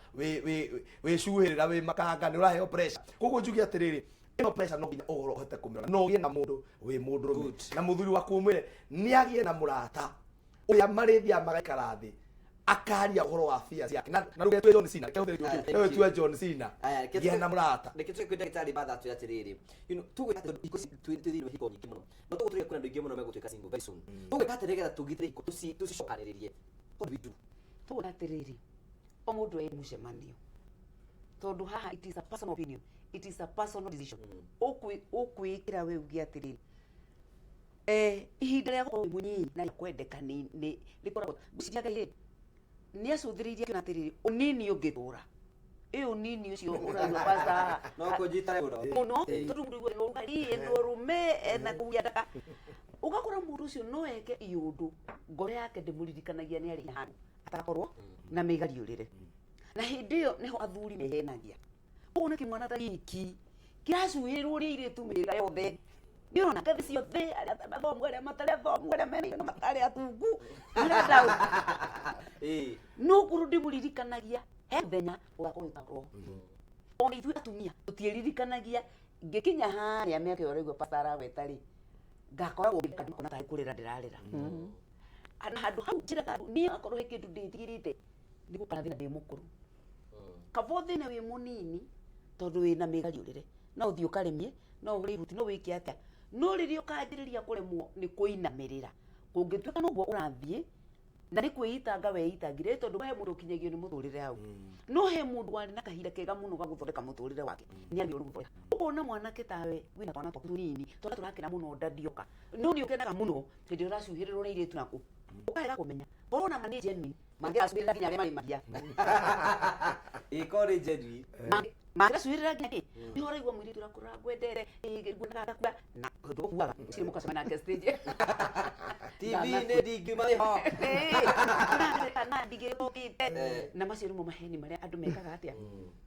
wĩcuhĩrĩra, wĩ makanga, nĩ ũraheo pressure. Koguo njuge atĩrĩrĩ, ĩno pressure no nginya ũhoro ũhote kũmĩrora. No ũgĩe na mũndũ wĩ mũndũrũme. Good. Na mũthuri waku ũmwĩre nĩ agĩe na mũrata. Ũrĩa marĩthiaga magaikara thĩ akaria ũhoro wa bia ciake na na rũgetwe John Cena reke hũthĩre Aya, kiugo thank kĩu no you. wĩtue John Cena Aya, reke gĩa na mũrata. Reke tũcoke kwĩ ndagĩtarĩ Martha atwĩre atĩrĩrĩ, you know, tũgwĩka atĩ tondũ hiko ici twĩ thĩinĩ wa hiko nyingĩ mũno no tũgũtũrĩre kwĩna andũ aingĩ mũno megũtuĩka single very soon. Tũgwĩka atĩ nĩgetha tũgitĩre hiko tũcicokanĩrĩrie? What do we do? Tũgwĩka atĩrĩrĩ, o mũndũ e mũcemanio, tondũ haha it is a personal opinion, it is a personal decision. Ũkwĩĩkĩra we uge atĩrĩrĩ, ihinda rĩa gũkorwo wĩ mũnyinyi na rĩa kwendeka nĩ rĩkoragwo ngwĩciria Ngai rĩ nĩ acũthĩrĩirie akĩona atĩrĩrĩ, ũnini ũngĩtũra ĩ ũnini ũcio ũraigua pastor haha No kũnjita mũno. Mũno, tondũ mũndũ ũiguaga ena ũrugarĩ, ena ũrũme, ena kũhuria ndaka, ũgakora mũndũ ũcio no eke iũndũ ngoro yake ndĩmũririkanagia nĩ arĩ handũ atagakorwo na mĩgariũrĩre, na hĩndĩ ĩyo nĩho athuri mehenagia. Ũguo nĩ kĩmwana ta gĩkĩ kĩracuhĩrwo nĩ airĩtu mĩhĩrĩga yothe, nĩ ũrona ngathĩ ciothe, arĩa mathomu, arĩa matarĩ athomu, arĩa mena indo na matarĩ atungu, marenda no ngorwo ndĩmũririkanagia he mũthenya ũgakorwo ũtakorwo. Ona ithuĩ atumia tũtiĩririkanagia ngĩkinya harĩa mĩaka ĩyo ũraigua pastor aragweta rĩ, ngakoragwo ngĩtheka ndĩmakona tarĩ kũrĩra ndĩrarĩra. Na handũ hau njĩraga andũ, niĩ akorwo he kĩndũ ndĩtigĩrĩte nĩ gũkana thĩna ndĩ mũkũrũ. Kaba ũthĩne wĩ mũnini tondũ wĩna mĩgariũrĩre, no ũthiĩ ũkarĩmie, no ũhũre ihuti, no wĩke atĩa, no rĩrĩa ũkanjĩrĩria kũremwo nĩ kũinamĩrĩra, kũngĩtuĩka noguo ũrathiĩ na nĩ kwĩitanga weitangire, tondũ he mũndũ ũkinyagio nĩ mũtũrĩre hau, no he mũndũ warĩ na kahinda kega mũno ga gũthondeka mũtũrĩre wake nĩ agĩrĩirwo nĩ gũthondeka. Ũkona mwanake tawe wĩna twana twaku tũnini, twana tũrakena mũno ndandioka, no nĩ ũkenaga mũno hĩndĩ ĩrĩa ũracuhĩrĩrwo nĩ airĩtu naku ũkarega kũmenya korwo na ma nĩ genuine mangĩracuhĩrĩra nginya arĩa marĩmagia. Ĩĩ, korwo nĩ genuine. Mangĩracuhĩrĩra nginya kĩ nĩ ũraigua mũirĩtu ũrakũra ngwendete, nguonaga ngakua na ũndũ ũkuaga ũcio mũkacemania nake stage. TV nĩ ndingiuma wĩho. Kana ndigĩrĩte na macio nĩmo maheni marĩa andũ mekaga atĩa.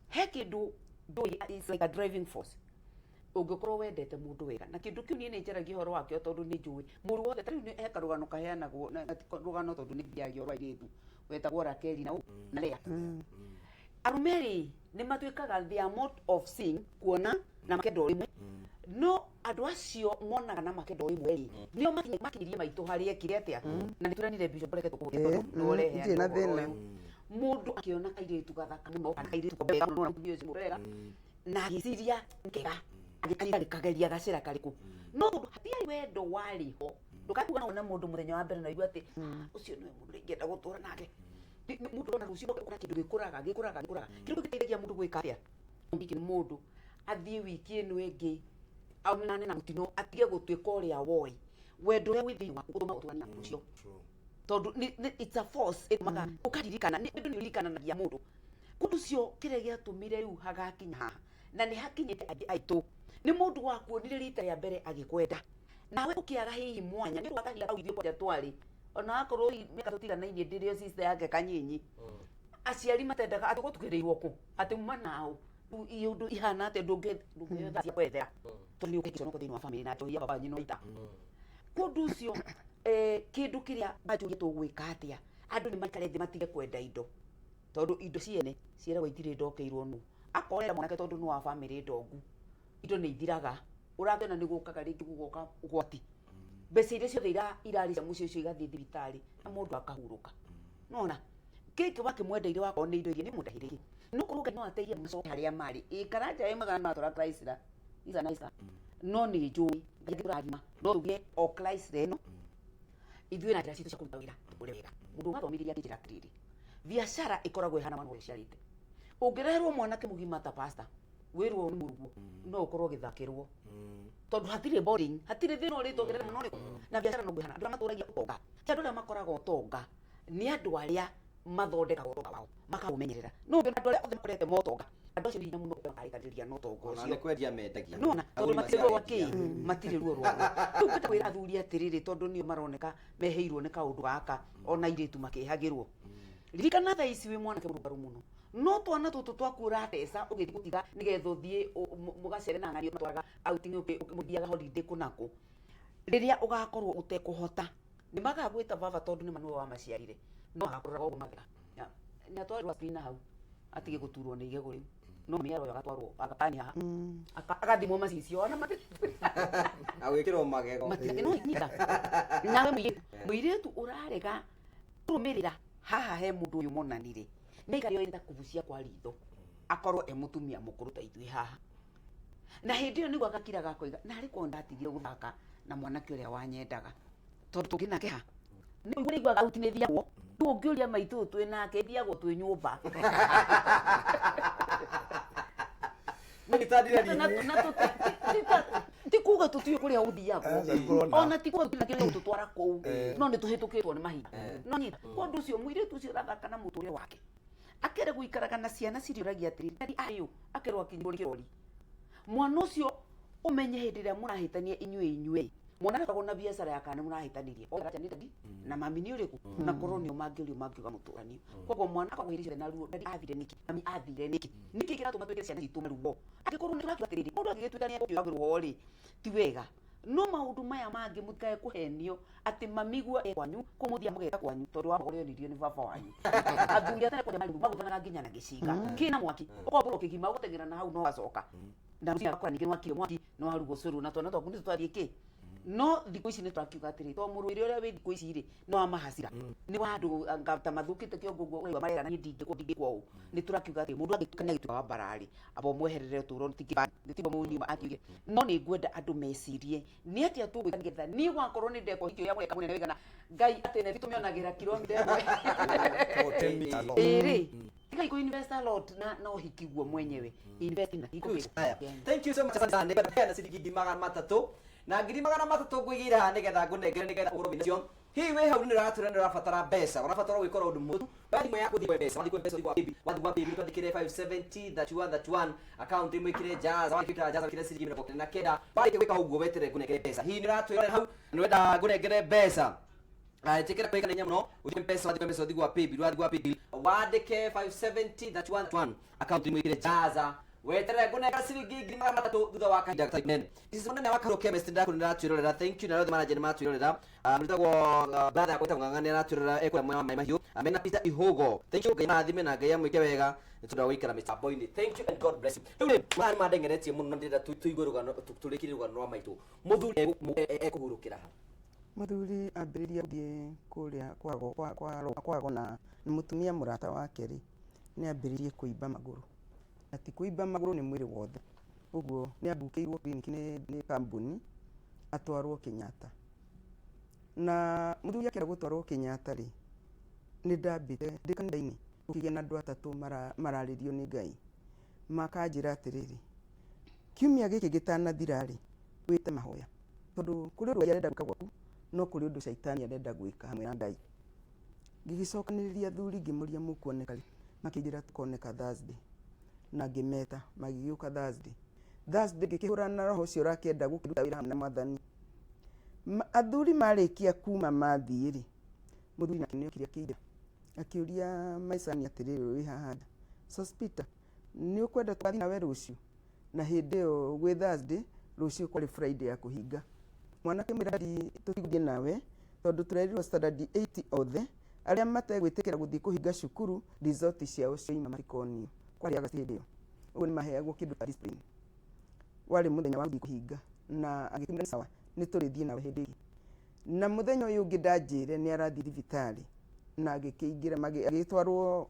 He kĩndũ ndũĩ, it's like a driving force. Ũngĩkorwo wendete mũndũ wega na kĩndũ kĩu niĩ nĩ njaragia ũhoro wakĩo tondũ nĩ njũĩ mũru wothe. Ta rĩu nĩ he karũgano kaheanagwo na ti rũgano tondũ nĩ ngiagia ũhoro wa airĩtu wetagwo Rakeli na Lea. Arũme rĩ nĩ matuĩkaga their mode of seeing, kuona na makenda o rĩmwe, no andũ acio monaga na makenda o rĩmwe rĩ nĩo makinyirie maitũ harĩa ekire atĩa, na nĩ tũranire Bishop reke tũkũhũthie tondũ nĩ ũrehe Ndirĩ na andũ ũhoro thĩna. ũyũ. Mũndũ akĩona kairĩtu gathaka mũno kana kairĩtu wega mũno na mũtumia ũcio wega na agĩciria kega, agĩkaringa gĩkageria gacĩra karĩkũ, no tondũ hatiarĩ wendo warĩ ho, ndũkakuga no wone mũndũ mũthenya wa mbere na ũigue atĩ ũcio nĩwe mũndũ ũrĩa ingĩenda gũtũra nake. Mũndũ ũrona rũciũ ũkona kĩndũ gĩkũraga gĩkũraga gĩkũraga kĩndũ gĩteithagia mũndũ gwĩka atĩa. Gĩkĩ nĩ mũndũ athiĩ wiki ĩno ĩngĩ aonane na mũtino atige gũtuĩka ũrĩa woĩ wendo ũrĩa wĩ thĩinĩ waku ũtũmaga ũtũranie na mũndũ ũcio, tondũ it's a force ĩtũmaga ũkaririkana nĩ ũndũ nĩ ũririkanagia mũndũ kũndũ ũcio kĩrĩa gĩatũmire rĩu hagakinya haha na nĩ hakinyĩte angĩ aitũ nĩ mũndũ wakuonire rita rĩa mbere agĩkwenda nawe ũkĩaga hihi mwanya nĩ ũndũ wa kahinda kau ithuĩ kwanja twarĩ ona akorwo mĩaka tũtiganainie ndĩrĩ o sister yake kanyinyi, aciari matendaga atĩ gũtukĩrĩirwo kũ atĩ uma nao rĩu iũndũ ihana atĩa ndũngĩhota cia kwethera tondũ nĩ ũkĩte gĩconoko thĩinĩ wa family na njohi ya baba wanyu no ita kũndũ ũcio. Kĩndũ kĩrĩa manjũria tũgwĩka atĩa, andũ nĩ maikare thĩ matige kwenda indo tondũ indo ciene ciĩragwo itirĩ ndokeirwo nũ akorera mwanake tondũ nĩ wa family ndongu, indo nĩ ithiraga, ũrakĩona nĩ gũkaga rĩngĩ gũgoka ũgwati, mbeca iria ciothe irarĩ cia mũciĩ ũcio igathiĩ thibitarĩ na mũndũ akahurũka. Nona gĩkĩ wakĩmwendeire wakorwo nĩ indo iria nĩ mũndahĩrĩrie no korwo Ngai no ateithie macoke harĩa marĩ ĩ karanja ĩ magana matwara Chrysler isa na isa, no nĩ njũĩ Ngai angĩtũrathima no tuge o Chrysler ĩno ithuĩ na njĩra citũ cia kũruta wĩra tũkũre wega. Mũndũ wathomithirie akĩnjĩra atĩrĩrĩ, biacara ĩkoragwo ĩhana mwana ũrĩa ũciarĩte, ũngĩreherwo mwanake mũgima ta pastor wĩrwo nĩ mũruguo no ũkorwo ũgĩthakĩrwo tondũ hatirĩ boarding, hatirĩ thĩna ũrĩtwo mũno ũrĩkũ na biacara no ĩhana andũ arĩa matũragia ũtonga ti andũ arĩa makoraga ũtonga, nĩ andũ arĩa mathondekaga ũtonga wao makaũmenyerera, no ũngĩona andũ arĩa othe makorete motonga, andũ acio nĩ hinya mũno makarĩkanĩria na ũtonga Ona ũcio. nĩ kwendia mendagia. Nona tondũ Agũri matirĩ ruo rwa maciarendia. kĩ matirĩ ruo rwa rĩu ngwenda kwĩra athuri atĩrĩrĩ, tondũ nĩo maroneka mehĩirwo nĩ kaũndũ gaka ona airĩtu makĩhagĩrwo, ririkana thaa ici wĩ mwanake mũrũngarũ mũno no twana tũtũ twaku ũrateca ũgĩthiĩ gũtiga nĩgetha ũthiĩ mũgacere na ng'ario matwaraga outing mũthiaga holiday kũnakũ, rĩrĩa ũgakorwo ũtekũhota nĩ magagwĩta baba tondũ nĩ nĩwe wamaciarire no agakũrora ũguo matheka nĩ atwarirwo aspirina hau atige gũturwo nĩ igego rĩu. No mami aroyo agatwarwo agapani haha. Agathimwo macicio ona mati Agwĩkĩrwo magego. Matirĩ no nyita. Nawe mũirĩtu ũrarega kũrũmĩrĩra haha he mũndũ ũyũ monanire nĩ aikare ta kũbucia kwa ritho akorwo e mũtumia mũkũrũ ta ithuĩ haha na hĩndĩ ĩyo nĩguo agakira gakoiga narĩ korwo ndatigire gũthaka na mwanake ũrĩa wanyendaga tondũ tũngĩ nake ha nĩ ũiguaga auti nĩ thiagwo rĩu ũngĩũria maitũ ũyũ twĩ nake thiagwo twĩ nyũmba. Na ti kuga tũtiũĩ kũrĩa ũthiagwo. Aca, kũrona. Ona ti kuga tũtirĩ na kĩrĩa gũtũtwara kũu no nĩ tũhĩtũkĩtwo nĩ mahinda no nyita kwa ũndũ ũcio mũirĩtu ũcio ũrathaka na mũtũrĩre wake akere gũikaraga na ciana cirĩũragia atĩrĩrĩ daddy ayũ akerwo akinyirwo nĩ kĩrori mwana ũcio ũmenye hĩndĩ ĩrĩa mũrahĩtania inyuĩ mwana akoragwo na biacara ya kana nĩ mũrahĩtanirie Oigaga nĩ daddy na mami nĩ ũrĩkũ na korwo nĩo mangĩũrio mangĩuga mũtũranio koguo mwana akoragwo hĩndĩ ciothe na ruo daddy athire nĩkĩ mami athire nĩkĩ nĩkĩ kĩratũma twĩkĩre ciana citũ maruo angĩkorwo nĩ tũrakiuga atĩrĩrĩ mũndũ angĩgĩtuĩka nĩ ekũrũo rĩ ti wega no maũndũ maya mangĩ mũtikae kũhenio atĩ mami guo e kwanyu kũu mũthiaga mũgeka kwanyu tondũ wa ũrĩa onirio nĩ baba wanyu athuri a tene kwanja marĩ magũthanaga nginya na gĩcinga kĩna mwaki ũkombũrwo kĩgima ũgũteng'era na hau no wacoka na rũcinĩ agakora ningĩ nĩwakire mwaki nĩwaruga ũcũrũ na twana twaku nĩ tũtwathiĩ kĩ no thikũ ici nĩ tũrakiuga atĩrĩ to mũrũĩre ũrĩa wĩ thikũ ici rĩ nĩ wa mahacira nĩ wa andũ anga ta mathũkĩte kĩongo ũguo ũraigua marera niĩ ndingĩkwo ndingĩkwo ũũ nĩ tũrakiuga atĩrĩ mũndũ angĩtuĩka nĩ agĩtuĩka wa mbararĩ amba ũmweherere ũtũũro tiguo mũniuma akiuge no nĩ ngwenda andũ mecirie nĩ atĩa tũgwĩka nĩgetha niĩ gwakorwo nĩ ndekwo hiki ũrĩa mũreka mũnene wĩigana ngai atĩ neti tũmĩonagĩra kilomita ĩmwe. 10 meters long. Ĩrĩ tigai kũ invest a lot na ũhiki guo mwenyewe invest na hiko. Haya. Thank you so much. Asante sana. Nĩngwenda kũheana ciringi 300,000 na 300,000 ngũigĩire haha nĩgetha ngũnengere nĩgetha ũgũrwo wĩnacio. Hihi wĩ hau nĩ ũratwĩra nĩ ũrabatara mbeca, ũrabatara gwĩkora ũndũ mũhũthũ. Oya thimũ yaku ũthiĩ kwa M-Pesa, wathiĩ kwa M-Pesa ũthiĩ kwa Paybill, wathiĩ kwa Paybill twandĩkĩre 570 31 31 account ĩmwe ĩkĩre Jaza, wathiĩ Jaza wĩkĩre ciringi 99. Warĩkia gwĩka ũguo weterere ngũnengere mbeca. Hihi nĩ ũratwĩra hau nĩ ũrenda ngũnengere mbeca? Ĩtĩkĩra kwĩka naihenya mũno ũthiĩ M-Pesa, wathiĩ kwa M-Pesa ũthiĩ gwa Paybill, wathiĩ kwa Paybill wandĩke 570 31 31 account ĩmwe ĩkĩre Jaza weterere ngũnengera ciringi 300,000 thutha wa kahinda gatarĩ kanene. Ici mũnene wa Karũ Chemist ndakũ nĩratwĩrorera thank you na othe manager nĩmatwĩrorera. Mũrutagwo brother yakwa wĩtagwo Ng'ang'a nĩaratwĩrorera ekũrĩa mwena wa Maĩ Mahiũ. Mena Peter Ihũgo thank you Ngai marathime na Ngai amwĩke wega nĩ tondũ wa gũikara mĩtambo-inĩ. Thank you and God bless you. Rĩu rĩ mathaa nĩ mandengeretie mũno na ndĩrenda tũigue rũgano tũrĩkĩrie rũgano rwa maitũ mũthuri ekũhurũkĩra ha. Mũthuri ambĩrĩria gũthiĩ kũrĩa kwago na mũtumia mũrata wake rĩ nĩ ambĩrĩirie kũimba magũrũ na ti kũimba magũrũ nĩ mwĩrĩ wothe ũguo nĩ ambukĩirwo clinic nĩ kambuni atwarwo Kenyatta na mũthuri akĩenda gũtwarwo Kenyatta rĩ nĩ ndambĩte ndĩ kanitha-inĩ gũkĩgĩa na andũ atatũ mararĩrio nĩ Ngai makanjĩra atĩrĩrĩ kiumia gĩkĩ gĩtanathira rĩ wĩte mahoya tondũ kũrĩ ũndũ Ngai arenda gwĩka gwaku no kũrĩ ũndũ caitani arenda gwĩka hamwe na Ngai. Ngĩgĩcokanĩrĩria athuri ngĩmoria mũkuoneka rĩ makĩnjĩra tũkoneka Thursday na ngĩmeta magĩgĩũka Thursday. Thursday ngĩkĩhũrana na roho ũcio ũrakĩenda gũkĩruta wĩra hamwe na mwathani. Athuri marĩkia kuma mathiĩ rĩ mũthuri nake nĩokire akĩingĩra akĩũria maicani atĩrĩrĩ wĩ haha nja Sospeter nĩ ũkwenda tũgathiĩ nawe rũciũ na hĩndĩ ĩyo gwĩ Thursday rũciũ kwarĩ Friday ya kũhinga mwanake mwĩra daddy tũtigũthiĩ nawe tondũ tũrerirwo standard 8 othe arĩa mategwĩtĩkĩra gũthiĩ kũhinga cukuru result ciao cioima matikonio kwarĩ August hĩndĩ ĩyo ũguo nĩ maheagwo kĩndũ ta discipline warĩ mũthenya wa gũthiĩ kũhinga na agĩkĩmwĩra sawa nĩ tũrĩthiĩ nawe hĩndĩ ĩngĩ na mũthenya ũyũ ũngĩ ndanjĩre nĩ arathiĩ thibitarĩ na agĩkĩingĩra agĩtwarwo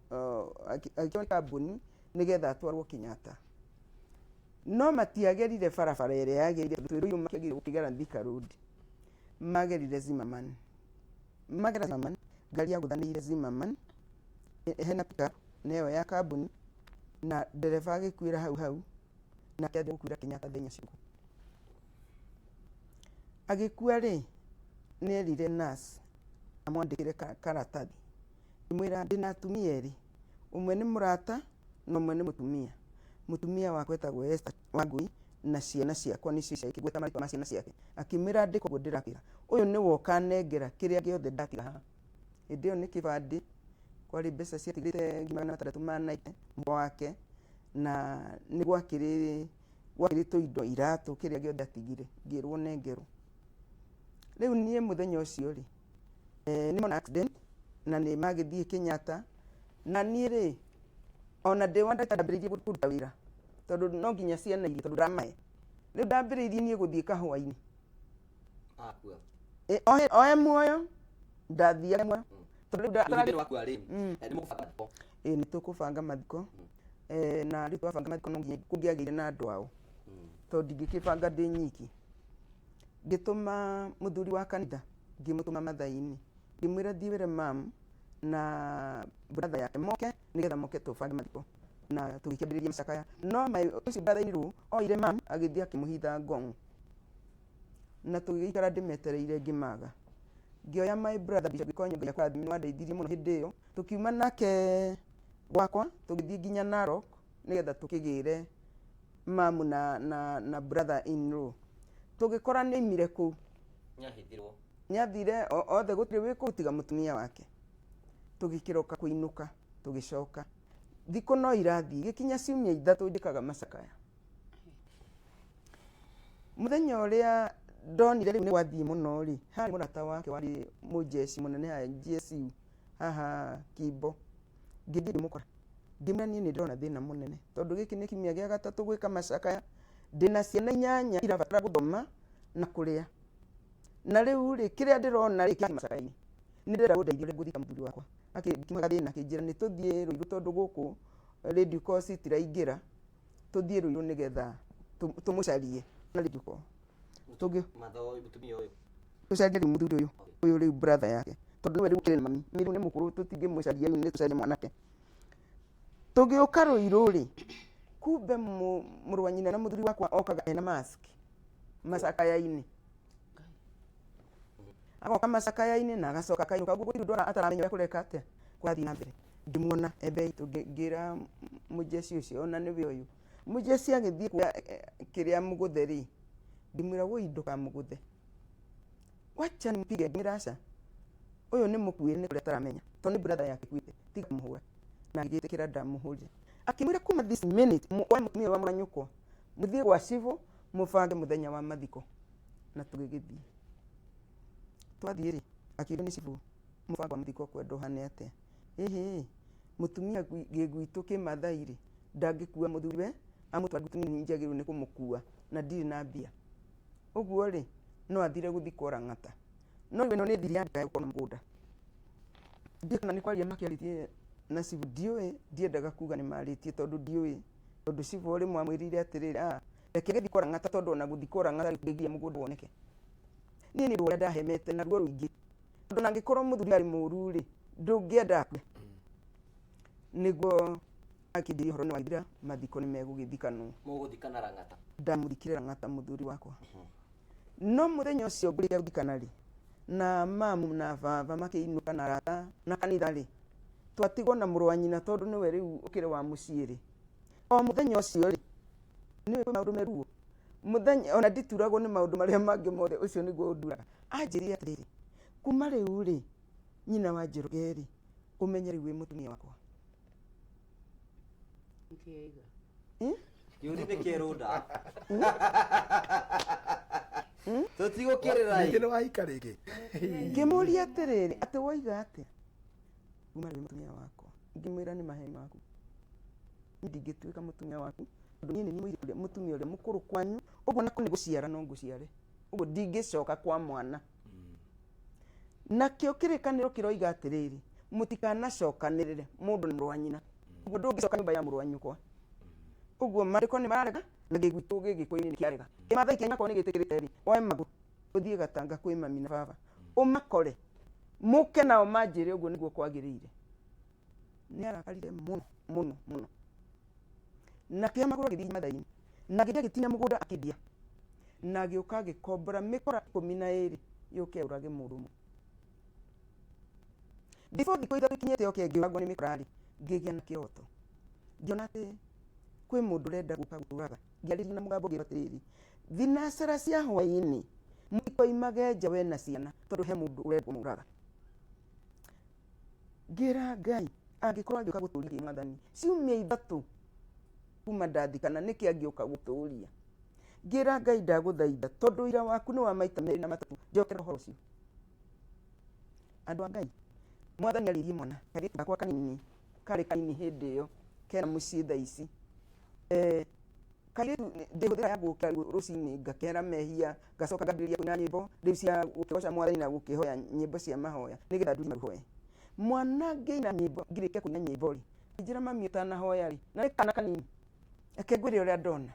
agĩkĩoya kambuni nĩgetha atwarwo Kenyatta no matiagerire barabara ĩrĩa yagĩrĩire tondũ twĩ Ruiru makĩagĩrĩire gũkĩgera Thika Road magerire Zimmerman magera Zimmerman ngari yagũthanĩire Zimmerman hena pickup na ĩyo ya kambuni na ndereba agĩkuĩra hau hau nake athiĩ gũkuĩra Kenyatta thenya ũcio agĩkua rĩ nĩ erire nurse amwandĩkĩre karatathi ngĩmwĩra ndĩna atumia erĩ ũmwe nĩ mũrata na ũmwe nĩ mũtumia mũtumia wakwa etagwo Esther Wangui na ciana ciakwa nĩcio ici agĩgweta marĩtwa ma ciana ciake akĩmwĩra andĩka ũguo ndĩrakwĩra ũyũ nĩwe ũkanengera kĩrĩa gĩothe ndatiga haha hĩndĩ ĩyo nĩ kĩbandĩ kwarĩ mbeca ciatigĩrĩte 690,000 mũhuko wake na nĩ gwakĩrĩ gwakĩrĩ tũindo iratũ kĩrĩa gĩothe atigire ngĩrwo nengerwo rĩu niĩ mũthenya ũcio rĩ nĩ mona accident na nĩ magĩthiĩ Kenyatta na niĩ rĩ ona ndĩ wa ndagĩtarĩ ndambĩrĩirie kũruta wĩra Tondũ no nginya ciana irie, tondũ ndamahe. Rĩu ndambĩrĩirie niĩ gũthiĩ kahũa-inĩ. Akua. Oe muoyo, ndathiaga muoyo. Tondũ rĩu Rĩu wakua rĩ, nĩ mũkũbanga mathiko? Ĩĩ, nĩ tũkũbanga mathiko. Na rĩu twabanga mathiko no nginya kũngĩagĩire na andũ ao, tondũ ndingĩkĩbanga ndĩ nyiki. Ngĩtũma mũthuri wa kanitha, ngĩmũtũma Mathai-inĩ, ngĩmwĩra thiĩ wĩre mam na brother yake moke, nĩgetha moke tũbange mathiko na tũgĩkĩambĩrĩria macakaya. No ũcio brother in law oire mam agĩthiĩ akĩmũhitha Ngong, na tũgĩgĩikara ndĩmetereire ngĩmaga. Ngĩoya my brother Bishop Gĩkonyo, Ngai akũrathime, nĩ wandeithirie mũno hĩndĩ ĩyo. Tũkiuma nake gwakwa tũgĩthiĩ nginya Narok, nĩgetha tũkĩgĩre mamu na brother in law. Tũgĩkora nĩ aimire kũu. Nĩahithirwo. Nĩathire othe, gũtirĩ wĩ kũu tiga mũtumia wake. Tũgĩkĩroka kũinũka, tũgĩcoka. Thikũ no irathiĩ, gĩkinya ciumia 3 njĩkaga macakaya. Mũthenya ũrĩa ndonire rĩu nĩ gwathiĩ mũno rĩ, harĩ mũrata wake warĩ mũjeshi mũnene haha GSU haha Kimbo. Ngĩthiĩ ngĩmũkora, ngĩmwĩra niĩ nĩ ndĩrona thĩna mũnene, tondũ gĩkĩ nĩ kiumia gĩa gatatũ gwĩka macakaya, ndĩna ciana 8 irabatara gũthoma na kũrĩa, na rĩu rĩ, kĩrĩa ndĩrona rĩ kĩrathiĩ macakaya-inĩ. Nĩ ndĩrenda ũndeithie ũrĩa ngũthika mũthuri wakwa. Akĩmũhe gathĩna, akĩnjĩra nĩ tũthiĩ Ruiru, tondũ gũkũ radio call citiraingĩra, tũthiĩ Ruiru nĩgetha tũmũcarie na radio call. Tũngĩ Matho mũtumia ũyũ. Tũcarie rĩu mũthuri ũyũ, ũyũ rĩu brother yake, tondũ nĩwe rĩu ũkĩrĩ na mami. Mami rĩu nĩ mũkũrũ, tũtingĩmũcaria rĩu, nĩ tũcarie mwanake. Tũgĩũka Ruiru rĩ, kumbe mũrũ wa nyina na mũthuri wakwa okaga ena mask macakaya-inĩ. Agoka macakaya-inĩ na agacoka akainũka. Ũguo gũtirĩ ũndũ ataramenya ũrĩa kũreka atĩa, kũrathiĩ na mbere. Ngĩmuona embe itũ, ngĩra mũjeshi ũcio ona nĩwe ũyũ. Mũjeshi agĩthiĩ kuoya kĩrĩa mũgũthe rĩ, ngĩmwĩra woi ndũkamũgũthe, wacha nimpige. Ngĩmwĩra aca, ũyũ nĩ mũkuĩre nĩ kũrĩa ataramenya, tondũ nĩ brother yake ĩkuĩte, tiga kũmũhũra. Na agĩgĩtĩkĩra ndamũhũrire. Akĩmwĩra kuma this minute oe mũtumia ũyũ wa mũranyũkwa, mũthiĩ gwa cibũ mũbange mũthenya wa mathiko. Na tũgĩgĩthiĩ. Twathiĩ rĩ, akĩũrio nĩ cibũ mũbango wa mathiko kwenda ũhane atĩa. Ĩhĩ, mũtumia gĩgwitũ kĩmathai rĩ, ndangĩkua mũthuriwe amũtware gwitũ, niĩ njagĩrĩirwo nĩ kũmũkua na ndirĩ na mbia. Ũguo rĩ, no athire gũthikwo Lang'ata. No rĩu ĩno nĩ thiri ya gũkorwo na mũgũnda. Ndiũĩ kana nĩ kwaria makĩarĩtie na cibũ, ndiũĩ, ndiendaga kuga nĩ marĩtie tondũ ndiũĩ. Tondũ cibũ rĩmwe amwĩrire atĩrĩrĩ, reke agĩthikwo Lang'ata, tondũ ona gũthikwo Lang'ata rĩngĩgiria mũgũnda woneke. Niĩ nĩ ũndũ ũrĩa ndahemete na ruo rũingĩ. Tondũ na angĩkorwo mũthuri arĩ mũũru rĩ, ndũngĩenda akue. Nĩguo akĩnjĩria ũhoro nĩ wathira, mathiko nĩ megũgĩthikanwo. Mũgũthikana Lang'ata? Ndamũthikire Lang'ata mũthuri wakwa. No mũthenya ũcio ngũrĩkia gũthikana rĩ, na mamu na baba makĩinũka na arata na kanitha rĩ, twatigwo na mũrũ wa nyina, tondũ nĩwe rĩu ũkĩrĩ wa mũciĩ rĩ. O mũthenya ũcio rĩ, nĩũĩ kwĩ maũndũ me ruo. Mũthenya ona ndituragwo nĩ maũndũ marĩa mangĩ mothe, ũcio nĩguo ũnduraga. Anjĩrire atĩrĩrĩ, kuma rĩu rĩ, nyina wa Njoroge rĩ, ũmenye rĩu wĩ mũtumia wakwa. Nĩkĩaiga? Kĩũri nĩ kĩrũnda. Tũtigũkĩrĩra Ningĩ nĩ wahika rĩngĩ? Ngĩmũria atĩrĩrĩ, atĩ woiga atĩa? Kuma rĩu mũtumia wakwa. Ngĩmwĩra nĩ maheni maku. Niĩ ndingĩtuĩka mũtumia waku, tondũ niĩ nĩ niĩ mũirĩtu ũrĩa mũtumia ũrĩa mũkũrũ kwanyu, ũguo nako nĩ gũciara no ngũciare. Ũguo ndingĩcoka kwa mwana. Nakĩo kĩrĩkanĩro kĩroiga atĩrĩrĩ, mũtikanacokanĩrĩre mũndũ na mũrũ wa nyina. Ũguo ndũngĩcoka nyũmba ya mũrũ wa nyũkwa. Ũguo maandĩko nĩ mararega, na gĩgwitũ gĩgĩkũyũ-inĩ nĩ kĩarega. Kĩmathai kĩanyu akorwo nĩ gĩtĩkĩrĩte rĩ, woe magũrũ ũthiĩ Gatanga kwĩ mami na baba, ũmakore, mũke nao manjĩre ũguo nĩguo kwagĩrĩire. Nĩ arakarire mũno mũno mũno. Na akĩoya magũrũ agĩthiĩ Mathai-inĩ, na agĩthiĩ agĩtinia mũgũnda akĩendia, na agĩũka agĩkombora mĩkora 12 yũke yũrage mũndũ ũmwe. Before thikũ 3 ikinyĩte oke ngĩũragwo nĩ mĩkora rĩ, ngĩgĩa na kĩroto. Ngĩona atĩ kwĩ mũndũ ũrenda gũka gũtũraga. Ngĩarĩria na mũgambo ngĩrwo atĩrĩrĩ, thinacara cia hwaĩ-inĩ mũtikoimage nja we na ciana, tondũ he mũndũ ũrenda kũmũraga. Ngĩra Ngai, angĩkorwo angĩũka gũtũria Mwathani, ciumia 3 kuma ndathikana, nĩkĩ angĩũka gũtũria? Ngĩra Ngai, ndagũthaitha, tondũ wĩra waku nĩ wa maita 2 na 3, njokera ũhoro ũcio. Andũ a Ngai, Mwathani arĩirie mwana, kairĩtu gakwa kanini, karĩ kanini hĩndĩ ĩyo, kena mũciĩ thaa ici. Kairĩtu ndĩhũthĩra ya gũkĩra rũcinĩ ngakera mehia, ngacoka ngambĩrĩria kũina nyĩmbo rĩu cia gũkĩgoca Mwathani na gũkĩhoya nyĩmbo cia mahoya nĩgetha ndurie maru hoe. Mwana ngĩina nyĩmbo, ngĩrĩkia kũina nyĩmbo rĩ, akĩnjĩra, "Mami, ũtanahoya rĩ," na nĩ kana kanini, "reke ngwĩre ũrĩa ndona."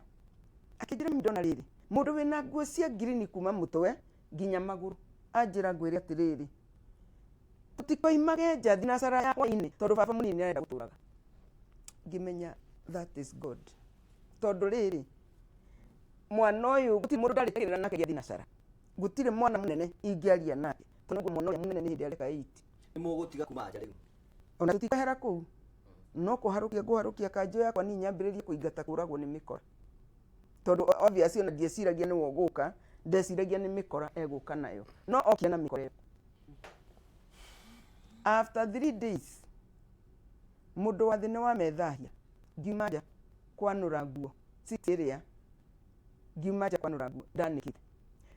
Akĩnjĩra, "Mami, ndona rĩrĩ mũndũ wĩna nguo cia ngirini kuma mũtwe nginya magũrũ." Anjĩra ngwĩre atĩrĩrĩ, tũtikoimage nja thinacara ya hwainĩ tondũ baba mũnini nĩ arenda gũtũraga. Ngĩmenya that is God, tondũ rĩrĩ, mwana ũyũ gũtirĩ mũndũ ndarĩkagĩrĩra nake gĩa thinacara, gũtirĩ mwana mũnene ingĩaria nake, tondũ nĩguo mwana ũrĩa mũnene nĩ hĩndĩ areka 8. Nĩ mũgũtiga kuma nja rĩu? Ona tũtikwehera kũu, no kũharũkia ngũharũkia kanjũ yakwa niĩ nyambĩrĩrie kũingata kũragwo nĩ mĩkora, tondũ obviously ona ndieciragia nĩwe ũgũka, ndeciragia nĩ mĩkora egũka nayo, no okire na mĩkora ĩyo. After 3 days, mũndũ wa thĩ nĩ wamethahia. Ngiuma nja kwanũra nguo city ĩrĩa, ngiuma nja kwanũra nguo ndanĩkĩte.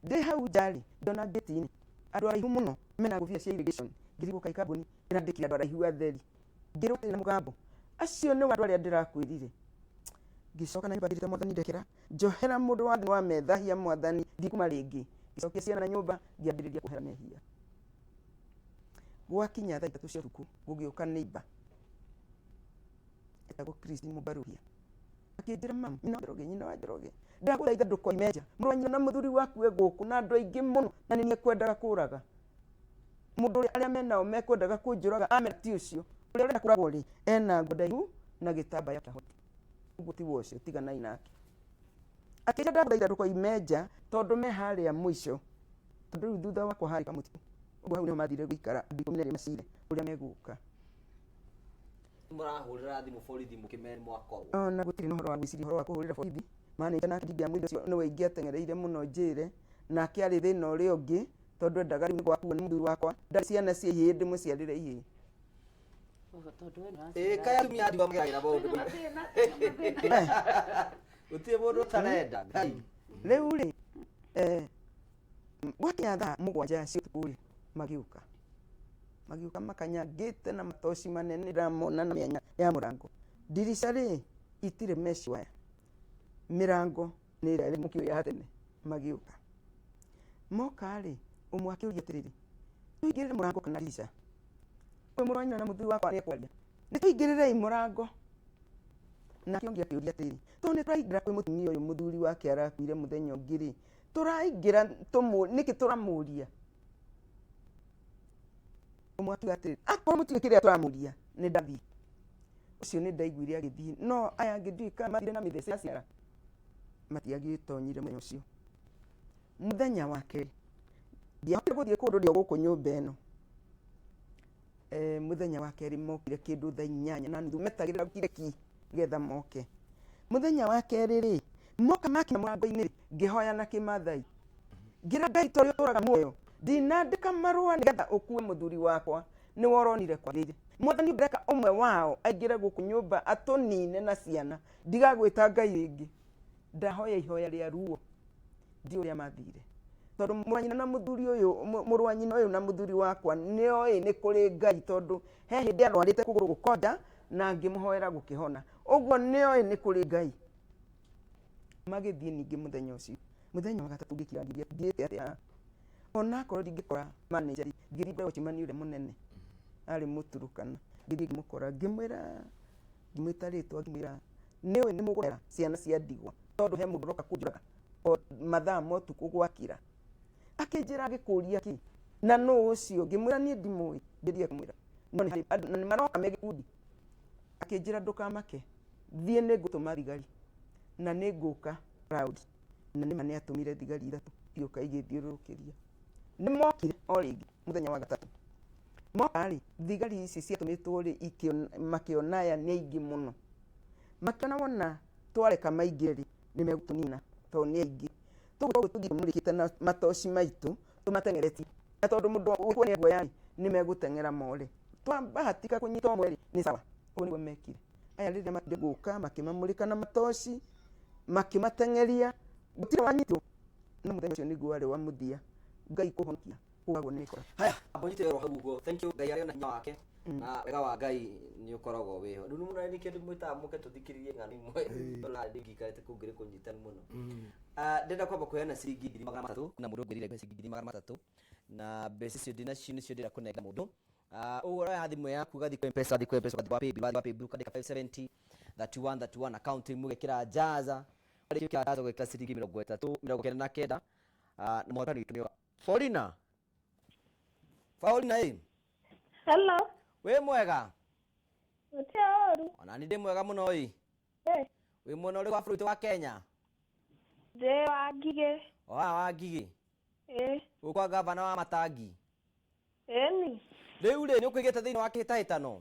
Ndĩ hau nja rĩ, ndona ngĩti-inĩ andũ araihu mũno mena ngũbia cia irrigation. Ngĩrigwo kaĩ kambuni ĩrandĩkire andũ araihu atheri. Ngĩrwo atĩrĩ na mũgambo, "Acio nĩo andũ arĩa ndĩrakwĩrire." Ngĩcoka na nyũmba njĩrĩte Mwathani, "Ndekera, njohera, mũndũ wa thĩ wamethahia, Mwathani, ndikuma rĩngĩ." Ngĩcokia ciana na nyũmba, ngĩambĩrĩria kũhera mehia. Gwakinya thaa 3 cia ũtukũ, gũgĩũka neighbor etagwo Christine Mũmbaruhia, akĩnjĩra, "Mama, nyina wa Njoroge, nyina wa Njoroge, ndagũthaitha ndũkoime nja. Mũrũ wa nyina na mũthuri waku e gũkũ na andũ aingĩ mũno, na nĩ niĩ ekwendaga kũraga. Mũndũ ũrĩa arĩa menao mekwendaga kũnjũraga amera ti ũcio ũrĩa ũrenda kũragwo rĩ, ena nguo ndaihu na gĩtambaya kĩa white. Ũguo ti ũcio, tiganai nake." Akĩnjĩra, "Ndagũthaitha ndũkoime nja tondũ me harĩa mũico, tondũ rĩu thutha wakwa harĩ kamũtitũ." Ũguo hau nĩho mathire gũikara andũ 12 macire ũrĩa megũka. Mũrahũrĩra thimũ borithi mũkĩmere mwakorwo? Ona gũtirĩ na ũhoro wa gwĩciria ũhoro wa kũhũrĩra borithi. Manager nake ndingĩamwĩrire, ũcio nĩwe ingĩateng'ereire mũno njĩre, nake arĩ thĩna ũrĩa ũngĩ, tondũ endaga rĩu nĩgwakuo nĩ mũthuri wakwa, ndarĩ ciana cia ihĩĩ ndĩmũciarĩre ihĩĩ. Tondũ we nĩ Ĩĩ, kaĩ atumia a ndigwa mageragĩra maũndũ? Gũtirĩ mũndũ ũtarenda Ngai. Rĩu rĩ, gwakinya thaa 7 cia ũtukũ rĩ, magĩũka makanyangĩte na matoci manene. Ndĩramona na mĩanya ya mũrango, ndirica rĩ itirĩ mesh wire, mĩrango nĩ ĩrĩa ĩrĩ mũkĩũĩ ya tene. Magĩũka, moka rĩ, ũmwe akĩũria atĩrĩrĩ, "Tũingĩrĩre mũrango kana ndirica?" Ũyũ mũrũ wa nyina na mũthuri wakwa nĩ ekwaria, "Nĩ tũingĩrĩrei mũrango." Nake ũngĩ akĩũria atĩrĩrĩ, "Tondũ nĩ tũraingĩra kwĩ mũtumia ũyũ mũthuri wake arakuire mũthenya ũngĩ rĩ, tũraingĩra tũmũ nĩkĩ tũramũria?" Ũmwe akiuga atĩrĩrĩ, "Akorwo mũtiũĩ kĩrĩa tũramũria, nĩ ndathiĩ." Ũcio nĩ ndaiguire agĩthiĩ, no aya angĩ ndiũĩ kana mathire na mĩthece ya ciara, matiagĩtonyire mũthenya ũcio. Mũthenya wa kerĩ ndiahotire gũthiĩ kũndũ, ndĩ o gũkũ nyũmba ĩno. Mũthenya wa kerĩ mokire kĩndũ thaa 8:30, metagĩrĩra gũkire ki nĩgetha moke. Mũthenya wa kerĩ rĩ, moka makinya mũrango-inĩ rĩ, ngĩhoya na kĩmathai, ngĩra Ngai, "Tondũ ũtũraga muoyo, ndinandĩka marũa nĩgetha ũkue mũthuri wakwa, nĩwe ũronire kwagĩrĩire. Mwathani, ũngĩreka ũmwe wao aingĩre gũkũ nyũmba atũnine na ciana, ndigagwĩta Ngai rĩngĩ." Ndahoya ihoya rĩa ruo, ndi ũrĩa mathire, tondũ mũrũ wa nyina na mũthuri ũyũ, mũrũ wa nyina ũyũ na mũthuri wakwa nĩoĩ nĩ kũrĩ Ngai, tondũ he hĩndĩ arwarĩte kũgũrũ gũkonja na ngĩmũhoera gũkĩhona, ũguo nĩoĩ nĩ kũrĩ Ngai. Magĩthiĩ ningĩ mũthenya ũcio. Mũthenya wa gatatũ ngĩkira ngiuge thiĩte atĩa, onakorwo ndingĩkora manager rĩ, ngĩthiĩ ngore watchman ũrĩa mũnene arĩ Mũturukana. Ngĩthiĩ ngĩmũkora, ngĩmwĩra, ngĩmwĩta rĩtwa, ngĩmwĩra, "Nĩũĩ nĩ mũgũrera ciana cia ndigwa, tondũ he mũndũ ũroka kũnjũraga o mathaa ma ũtukũ gwakĩra?" Akĩnjĩra, "Agĩkũria kĩ na nũ ũcio?" Ngĩmwĩra, "Niĩ ndimũĩ, ngĩthiĩ kũmwĩra, no nĩ harĩ andũ na nĩ maroka me gĩkundi." Akĩnjĩra, "Ndũkamake, thiĩ, nĩ ngũtũma thigari na nĩ ngũka round." Na nĩma nĩ atũmire thigari ithatũ igĩũka igĩthiũrũrũkĩria. Nĩ mokire o rĩngĩ mũthenya wa gatatũ. Moka rĩ, thigari ici ciatũmĩtwo rĩ, makĩona aya nĩ aingĩ mũno, makĩona wona twareka maingĩre rĩ, nĩ megũtũnina tondũ nĩ aingĩ. Tũgũkorwo tũthiĩ tũmũrĩkĩte na matoci maitũ tũmateng'eretie, na tondũ mũndũ ũkuonia guoya rĩ, nĩ megũteng'era more. Twabahatika kũnyita ũmwe rĩ, nĩ sawa. Ũguo nĩguo mekire. Aya rĩrĩa matire gũka, makĩmamũrĩka na matoci, makĩmateng'eria, gũtirĩ wanyitirwo. No mũthenya ũcio nĩguo warĩ wa mũthia Ngai kũhonokia kũragwo nĩ mĩkora. Haya, ambonyite oro hau ũguo. Thank you. Ngai arĩ na hinya wake. Na wega wa Ngai nĩ ũkoragwo wĩho. Rĩu nĩ nĩkĩo ndĩmwĩtaga mũke tũthikĩrĩrie ng'ano imwe tondũ ndingĩikarĩte kũu ngĩrĩ kũnyitanu mũno. Ah, ndĩrenda kwamba kũheana ciringi 300,000 na mũndũ ũngwĩrire ngũhe ciringi 300,000 na mbeca icio ndĩnacio nĩcio ndĩrenda kũnengera mũndũ. Ah, ũguo ũroya thimũ yaku ũgathiĩ kwĩ M-Pesa, ũgathiĩ kwĩ M-Pesa, ũgathiĩ kwa Paybill, wathiĩ kwa Paybill ũkandĩka 570 31 31 account ĩmwe ũgekĩra Jaza, warĩkia gwĩkĩra Jaza ũgekĩra ciringi 30 99. Ah, na mũhotani witũ nĩ Paulina. Paulina ĩ, Hello. wĩ mwega? Gũtirĩ ũru. Ona ni ndĩ mwega mũno ĩ. Eh, Wĩ mwena ũrĩkũ wa bũrũri witũ wa Kenya? ndĩ wa Ngigĩ. O haha wa Ngigĩ. Ĩ, Gũkũ kwa gavana wa Matangi. ĩni. Rĩu rĩ, nĩ ũkũigĩte thĩinĩ wa kĩhĩtahĩtano?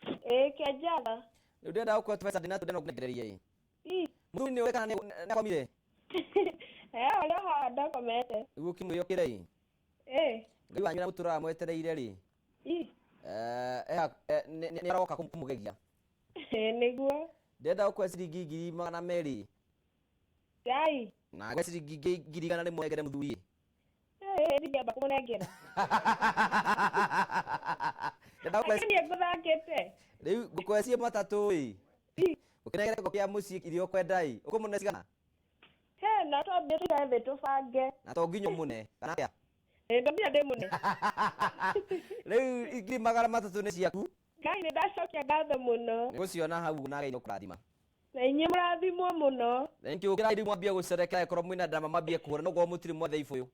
Ĩ, kĩanjatha. Rĩu ndĩrenda gũkũhe tũbeca ndĩnatuo ndĩrenda gũkũnengereria ĩ. Ĩ. Mũthuri nĩ ũĩ kana nĩ akomire? Eh, ũrĩa haha ndakomete. Nĩguo ũkĩmwĩre ũkĩre ĩ. Ĩ, Ngai wanyu ũrĩa mũtũraga mwetereire rĩ, ĩ. nĩ aroka kũmũgegia. Ĩ, nĩguo. Ndĩrenda gũkũhe ciringi 200,000. Ngai. Na ngũhe ciringi 100,000 nengere mũthuri ĩ. Ĩ, ndingĩamba kũmũnengera. Ndĩrenda gũkũhe Lakini niĩ ngũthakĩte. rĩu ngũkũhe ciĩ matatũ ĩ. Ĩ. Ũkĩnengere gĩko kĩa mũciĩ iria ũkwenda ĩ. Ũkũmũne cigana? He, no twambie tũikare thĩ tũbange. Na to nginya ũmũne kana atĩa? Ĩ, to nginya ndĩmũne. Rĩu 300,000 nĩ ciaku. Ngai nĩ ndacokia ngatho mũno. Nĩngũciona hau na Ngai nĩekũrathima. Na inyuĩ mũrathimwo mũno. Thank you. Ũkĩrai rĩu mwambie gũcerekera angĩkorwo mwĩna drama mwambie kũhũra no gũkorwo mũtirĩ mwathe ibũyũ.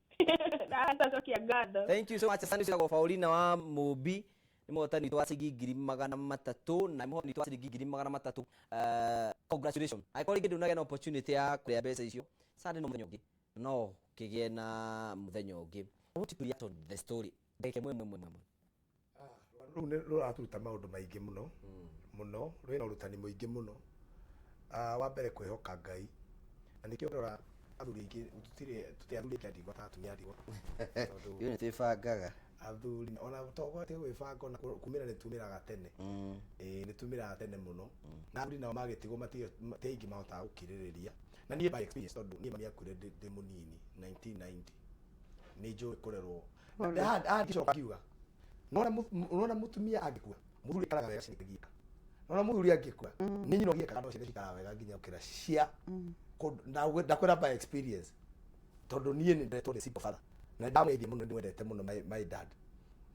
Ndacokia ngatho. Thank you so much. Asante ciagwo Paulina wa Mũmbi nĩ mũhotani witũ wa ciringi 300,000 na mũhotani witũ wa ciringi 300,000. Congratulations. Angĩkorwo rĩngĩ ndũnagĩa na opportunity ya kũrĩa mbeca icio, Sunday no mũthenya ũngĩ. No kĩgĩe na mũthenya ũngĩ. I want you to react on the story. Ndagĩka ĩmwe ĩmwe ĩmwe ĩmwe. Rũu nĩ rũraturuta maũndũ maingĩ mũno mũno, rwĩna ũrutani mũingĩ mũno. Ah, wa mbere kwĩhoka Ngai, na nĩkĩo ũrora athuri aingĩ tũtirĩ tũtirĩ athuri aingĩ a ndigwa ta atumia a ndigwa, tondũ Ithuĩ nĩ twĩbangaga. athuri ona togwate gwĩbanga ona kumĩra nĩ tumĩraga tene. Ĩĩ nĩ tumĩraga tene mũno, na athuri nao magĩtigwo ti aingĩ mahotaga gũkirĩrĩria. Na niĩ by experience, tondũ niĩ mami akuire ndĩ mũnini 1990, nĩ njũĩ kũrerwo. Haha ngĩcoka ngiuga, nona mũtumia angĩkua, mũthuri aikaraga wega ciana ikĩgiĩka. Nona mũthuri angĩkua, nĩ nyina ũgiĩkaga, no ciana cikaraga wega nginya gũkĩra cia kũndũ. Na ndakwĩra by experience, tondũ niĩ nĩ nderetwo nĩ single father, na ndamwendia mũno, ndĩmwendete mũno my dad.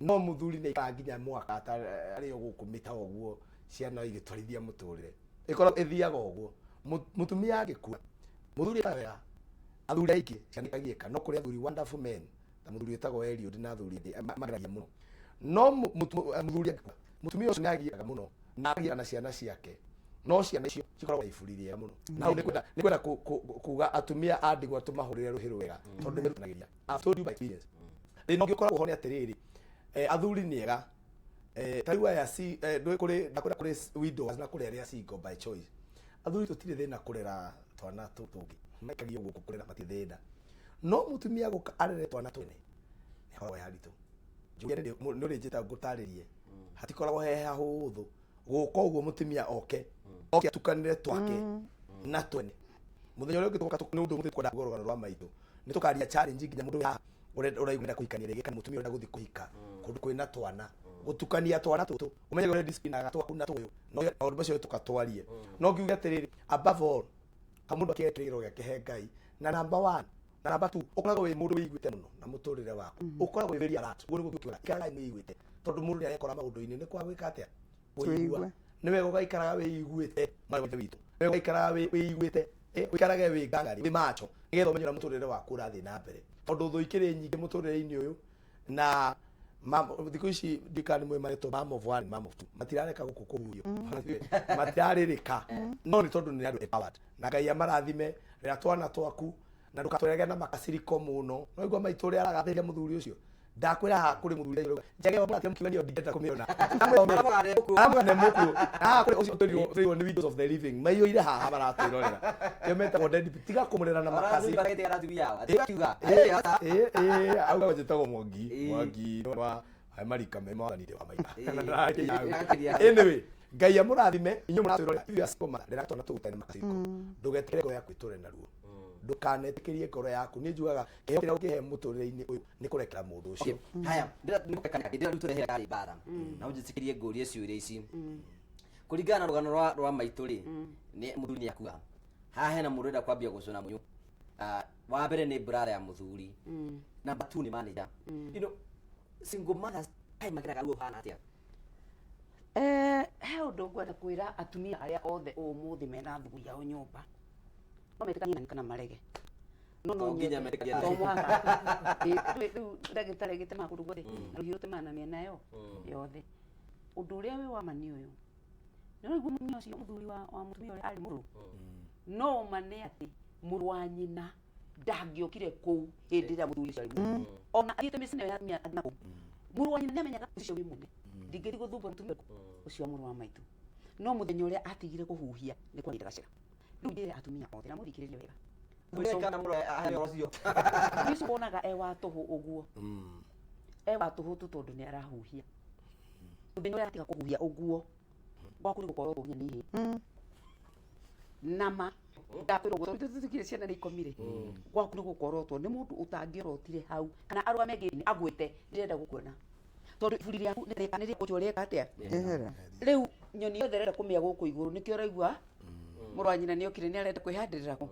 No mũthuri nĩ aikaraga nginya mwaka arĩ o gũkũ mĩta ũguo, ciana igĩtwarithia mũtũrĩre, ĩkoragwo ĩthiaga ũguo. Mũtumia angĩkua, mũthuri aikaraga wega, athuri aingĩ ciana ikagiĩka. No kũrĩ athuri wonderful men ta mũthuri wĩtagwo Eliud na athuri angĩ mageragia mũno. No mũthuri angĩkua, mũtumia ũcio nĩ agiĩkaga mũno na akagiĩka na ciana ciake, no ciana icio cikoragwo na iburi rĩega mũno. Na hau nĩ kwenda kuga atumia a ndigwa tũmahũrĩre rũhĩ rwega, tondũ nĩ merutanagĩria. I've told you by experience. Thĩna ũngĩ ũkoragwo ho nĩ atĩrĩrĩ, athuri nĩ ega. Ta rĩu aya si, ndũĩ kũrĩ, ndakwĩra kũrĩ widowers na kũrĩ arĩa single by choice. Athuri tũtirĩ thĩna kũrera twana tũngĩ, maikagio gũkũ kũrera matirĩ thĩna. No mũtumia gũka arere twana twene nĩ hakoragwo he haritũ. Njũria nĩ ũrĩnjĩta ngũtarĩrie, hatikoragwo he hahũthũ gũka ũguo mũtumia oke oke atukanĩre twake na twene. Mũthenya ũrĩa ũngĩ tũgoka nĩ ũndũ ũmwe twenda kuga rũgano rwa maitũ, nĩ tũkaria challenge nginya mũndũ wĩ haha ũraigua kũhikania rĩngĩ, kana mũtumia ũrenda gũthiĩ kũhika kũndũ kwĩna twana, gũtukania twana tũtũ, ũmenye ũrĩa discipline twaku na tũyũ, no maũndũ macio tũkatwarie. No ngiuge atĩrĩrĩ, above all, kamũndũ akĩeterĩrwo gĩake he Ngai, na number 1 na number 2, ũkoragwo wĩ mũndũ wĩiguĩte mũno na mũtũrĩre waku, ũkoragwo wĩ very alert. Ũguo nĩguo ngĩkiuga, ikaragai mwĩiguĩte, tondũ mũndũ nĩarekora maũndũ-inĩ nĩ kwa gwĩka atĩa? Kũigua. Nĩ wega ũgaikaraga wĩiguĩte, mwarĩ wa ithe witũ, nĩ wega ũgaikaraga wĩiguĩte, ũikarage wĩ ngangari, wĩ macho, nĩgetha ũmenye ũrĩa mũtũrĩre waku ũrathiĩ na mbere, tondũ thũ ikĩrĩ nyingĩ mũtũrĩre-inĩ ũyũ. Na thikũ ici ndiũĩ kana nĩ mũĩ marĩtwo mom of one, mom of two, matirareka gũkũ kũhurio, matirarĩrĩka, no nĩ tondũ nĩ andũ empowered. Na Ngai amarathime, rera twana twaku na ndũgatũrege na makaciriko mũno. No igua maitũ ũrĩa aragathĩrĩria mũthuri ũcio, ndakwĩra haha kũrĩ mũthuri ũrĩa njege wa mũrata mũkiuga niĩ ndingĩenda kũmĩona. Aramũgane mũkuo. Haha kũrĩ ũcio tũrirwo nĩ windows of the living, maiyũire haha maratwĩrorera, kĩo metagwo dead people. Tiga kũmũrera na makaciriko. Auga njĩtagwo Mwangi, Mwangi wa marika me mwathani wa maitha. Anyway, Ngai amũrathime inyuĩ mũratwĩrorera, ithuĩ a single mother, rera twana tũgũtane makaciriko, ndũgetere ngoro yaku ĩtũre na ruo. Ndũkanetĩkĩrie ngoro yaku. Niĩ njugaga kĩheo kĩrĩa ũngĩhe mũtũrĩre-inĩ ũyũ nĩ kũrekera mũndũ ũcio. Haya, ndĩra rĩu tũrehere yarĩ mbara na ũnjĩtĩkĩrie ngũrie ciũria ici kũringana na rũgano rwa maitũ rĩ, nĩ mũthuri nĩ akua. Haha hena mũndũ ũrenda kwambia gũcũna mũnyũ. Ah, wa mbere nĩ brother ya mũthuri, number two nĩ manager. Single mothers ai mageraga ruo hana atĩa? He ũndũ ngwenda kwĩra atumia arĩa othe ũmũthĩ mena athuri ao nyũmba, no metĩkanie nani kana marege, no To nginya nyende- metĩkanie. to mũhaka. Ĩ, rĩu ndagĩtarĩ gĩtemaga kũndũ guothe na rũhiũ rũtemaga na mĩena yo yothe. Ũndũ ũrĩa wĩ wa ma nĩ ũyũ, nĩ ũraigua mũtumia ũcio, mũthuri wa mũtumia ũrĩa arĩ mũrũ, no ma nĩ atĩ mũrũ wa nyina ndangĩokire kũu hĩndĩ ĩrĩa mũthuri ũcio arĩ muoyo, ona athiĩte mĩciĩ ĩyo ya atumia angĩ nakũu. Mũrũ wa nyina nĩamenyaga ũcio wĩ mũnene, ndingĩthiĩ gũthumbũra mũtumia ũcio wa mũrũ wa maitũ. No mũthenya ũrĩa atigire kũhuhia nĩ kwagĩire gacĩra. Rĩu njĩre atumia othe na mũthikĩrĩrie wega. Ũreka na mũrũ aheo ũcio. Ũcio wonaga e wa tũhũ ũguo, e wa tũhũ tu tondũ nĩ arahuhia. Mũthenya ũrĩa atiga kũhuhia ũguo, gwaku nĩ gũkorwo nginya nĩ ihĩĩ nama ndakwĩra ũguo, tondũ tũtikire ciana nĩ ikomire. Gwaku nĩ gũkorotwo nĩ mũndũ ũtangĩorotire hau kana arũgame ngĩti agwĩte, "Ndĩrenda gũkuona," tondũ iburi rĩaku nĩ rĩka ũcio ũreka atĩa. Ehera. Rĩu nyoni yothe ĩrenda kũmĩa gũkũ igũrũ, nĩkĩo ũraigua mũrũ wa nyina nĩokire, nĩ arenda kwĩhandĩrĩra kũ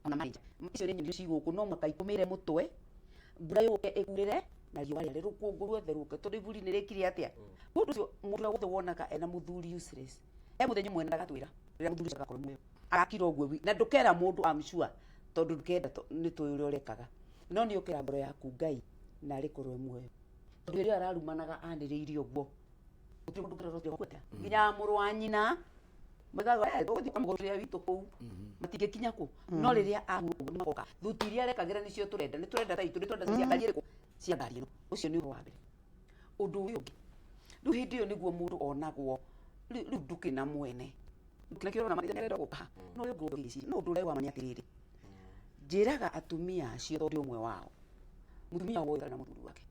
ona manager. Icio nĩ nyoni ci gũkũ, no mũhaka ikũmĩre mũtwe, mbura yũke ĩkurĩre na riũa rĩare, rũkũngũ ruothe rũke, tondũ iburi nĩ rĩkire atĩa. Mũndũ ũcio, mũndũ ũrĩa wothe wonaga ena mũthuri useless, he mũthenya ũmwe ndagatwĩra rĩrĩa mũthuri ũcio agakorwo muoyo, agakira ũguo na ndũkera mũndũ, I'm sure, tondũ ndũkenda nĩ tũĩ ũrĩa ũrekaga, no nĩ ũkera ngoro yaku Ngai na arĩ korwo e muoyo, tondũ rĩrĩa ararumanaga anĩrĩire ũguo, gũtirĩ mũndũ ũngĩrorotire gwaku atĩa, nginya mũrũ wa nyina maigaga, "Eh, tũgũthiĩ kwa mũgũrũ ũrĩa witũ kũu," matingĩkinya kũ. No rĩrĩa ahurũka ũguo nĩmagoka, thuti iria arekagĩra nĩcio tũrenda, nĩ tũrenda ta itũ, nĩ tũrenda cia ngari ĩrĩkũ, cia ngari ĩno. Ũcio nĩ ũhoro wa mbere. Ũndũ ũyũ ũngĩ, rĩu hĩndĩ ĩyo nĩguo mũndũ onagwo rĩu ndũkĩrĩ na mwene, ndũkĩrĩ na kĩo, ũrona nĩarenda gũka no ũyũ ũngĩ ũngĩciria. No ũndũ ũrĩa wa ma nĩ atĩrĩrĩ, njĩraga atumia acio, tondũ ũmwe wao, mũtumia wothe ũtarĩ na mũthuri wake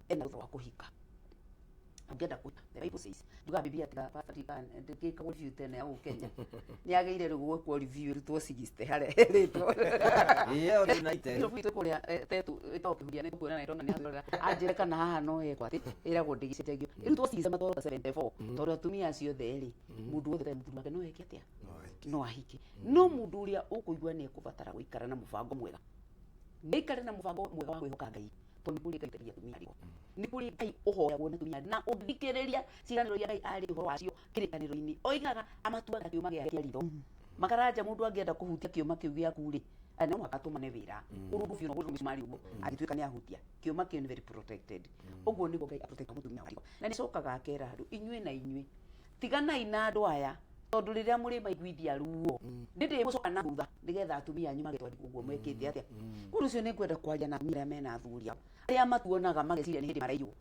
ena rũtha rwa kũhika ũngĩenda kũhika. The Bible says, njugaga Biblia tiga pastor, ndĩkĩkagwo review tene ya gũkũ Kenya, nĩ yagĩrĩire rĩu gwĩkwo review, ĩrutwo 60 harĩa ĩrĩtwo. Ĩyo ndũnaite. Ĩno gwitũ kũrĩa, tetu ĩtagwo kĩhuria, nĩ tũkuona na ĩrona nĩ atũrora anjĩre kana haha no hekwo atĩ ĩragwo ndĩgĩcenjagio, ĩrutwo 60 matwarwo ta 74, tondũ atumia acio othe rĩ, mũndũ wothe ũtarĩ mũthuri wake no eke atĩa? No ahike. No mũndũ ũrĩa ũkũigua nĩ ekũbatara gũikara na mũbango mwega, nĩ aikare na mũbango mwega wa kwĩhoka Ngai, tondũ nĩ kũrĩ Ngai ũteithagia atumia arĩo, nĩ kũrĩ Ngai ũhoyagwo nĩ atumia. Na ũngĩthikĩrĩria ciĩranĩro iria Ngai arĩ ũhoro wacio kĩrĩkanĩro-inĩ, oigaga amatuaga kĩũma gĩake kĩa ritho makaranja. Mũndũ angĩenda kũhutia kĩũma kĩu gĩaku rĩ, no mũhaka atũmane wĩra ũrũndũ biũ na ũgũrwo mĩcumarĩ ũguo angĩtuĩka nĩ ahutia kĩũma kĩu. Nĩ very protected. Ũguo nĩguo Ngai aprotectaga mũtumia wa ndigwa. Na nĩ cokaga akera andũ, inyuĩ na inyuĩ tiganai na andũ aya, tondũ rĩrĩa mũrĩ maiguithia ruo nĩ ndĩmũcoka na thutha, nĩgetha atumia anyu magetwo ũguo mwekĩte atĩa. Ũndũ ũcio nĩ ngwenda kwaria na atumia arĩa mena athuri ao, arĩa matuonaga mageciria nĩ hĩndĩ maraiywo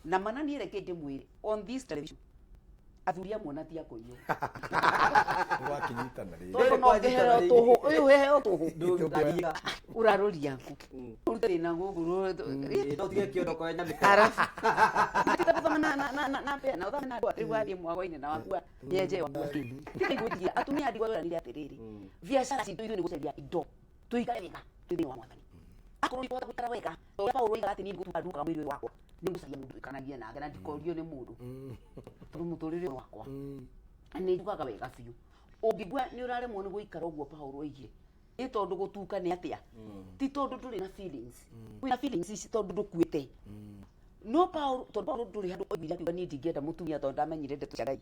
na mana. Niĩ reke ndĩmwĩre, on this television athuri amwe na ti akũiywo. Gwakinyitana rĩngĩ. Tondũ no ngĩheo tũhũ ũyũ, heo tũhũ. Ndũngĩaga. Ũrarũria kũ ũrute thĩna gũkũ? No tige kĩondo kwa nyamĩka. Arabu tiga gũthoma na mbea na ũthome na andũ rĩu wathiĩ mwago-inĩ na wakua nyenje wakua tiga igũtigia atumia ndigwa. Tweranire atĩrĩrĩ, biacara citũ ithuĩ nĩ gũcaria indo tũikare wega twĩ thĩinĩ wa Mwathani. Akorwo ndikũhota gũikara wega ta ũrĩa Paũlũ oigaga atĩ niĩ nĩgũtuga ndukaga mwĩrĩ ũyũ wakwa, nĩ ngũcaria mũndũ ũikaragia nake na ndikorio nĩ mũndũ, tondũ mũtũrĩre ũyũ wakwa na nĩ njugaga wega biũ. Ũngĩigua nĩ ũraremwo nĩ gũikara ũguo Paũlũ oigire, nĩ tondũ gũtuka nĩ atĩa, ti tondũ ndũrĩ na feelings. Wĩna feelings ici tondũ ndũkuĩte. No Paũlũ, tondũ Paũlũ ndũrĩ handũ oigire akiuga niĩ ndingĩenda mũtumia tondũ ndamenyire ndeto cia Ngai.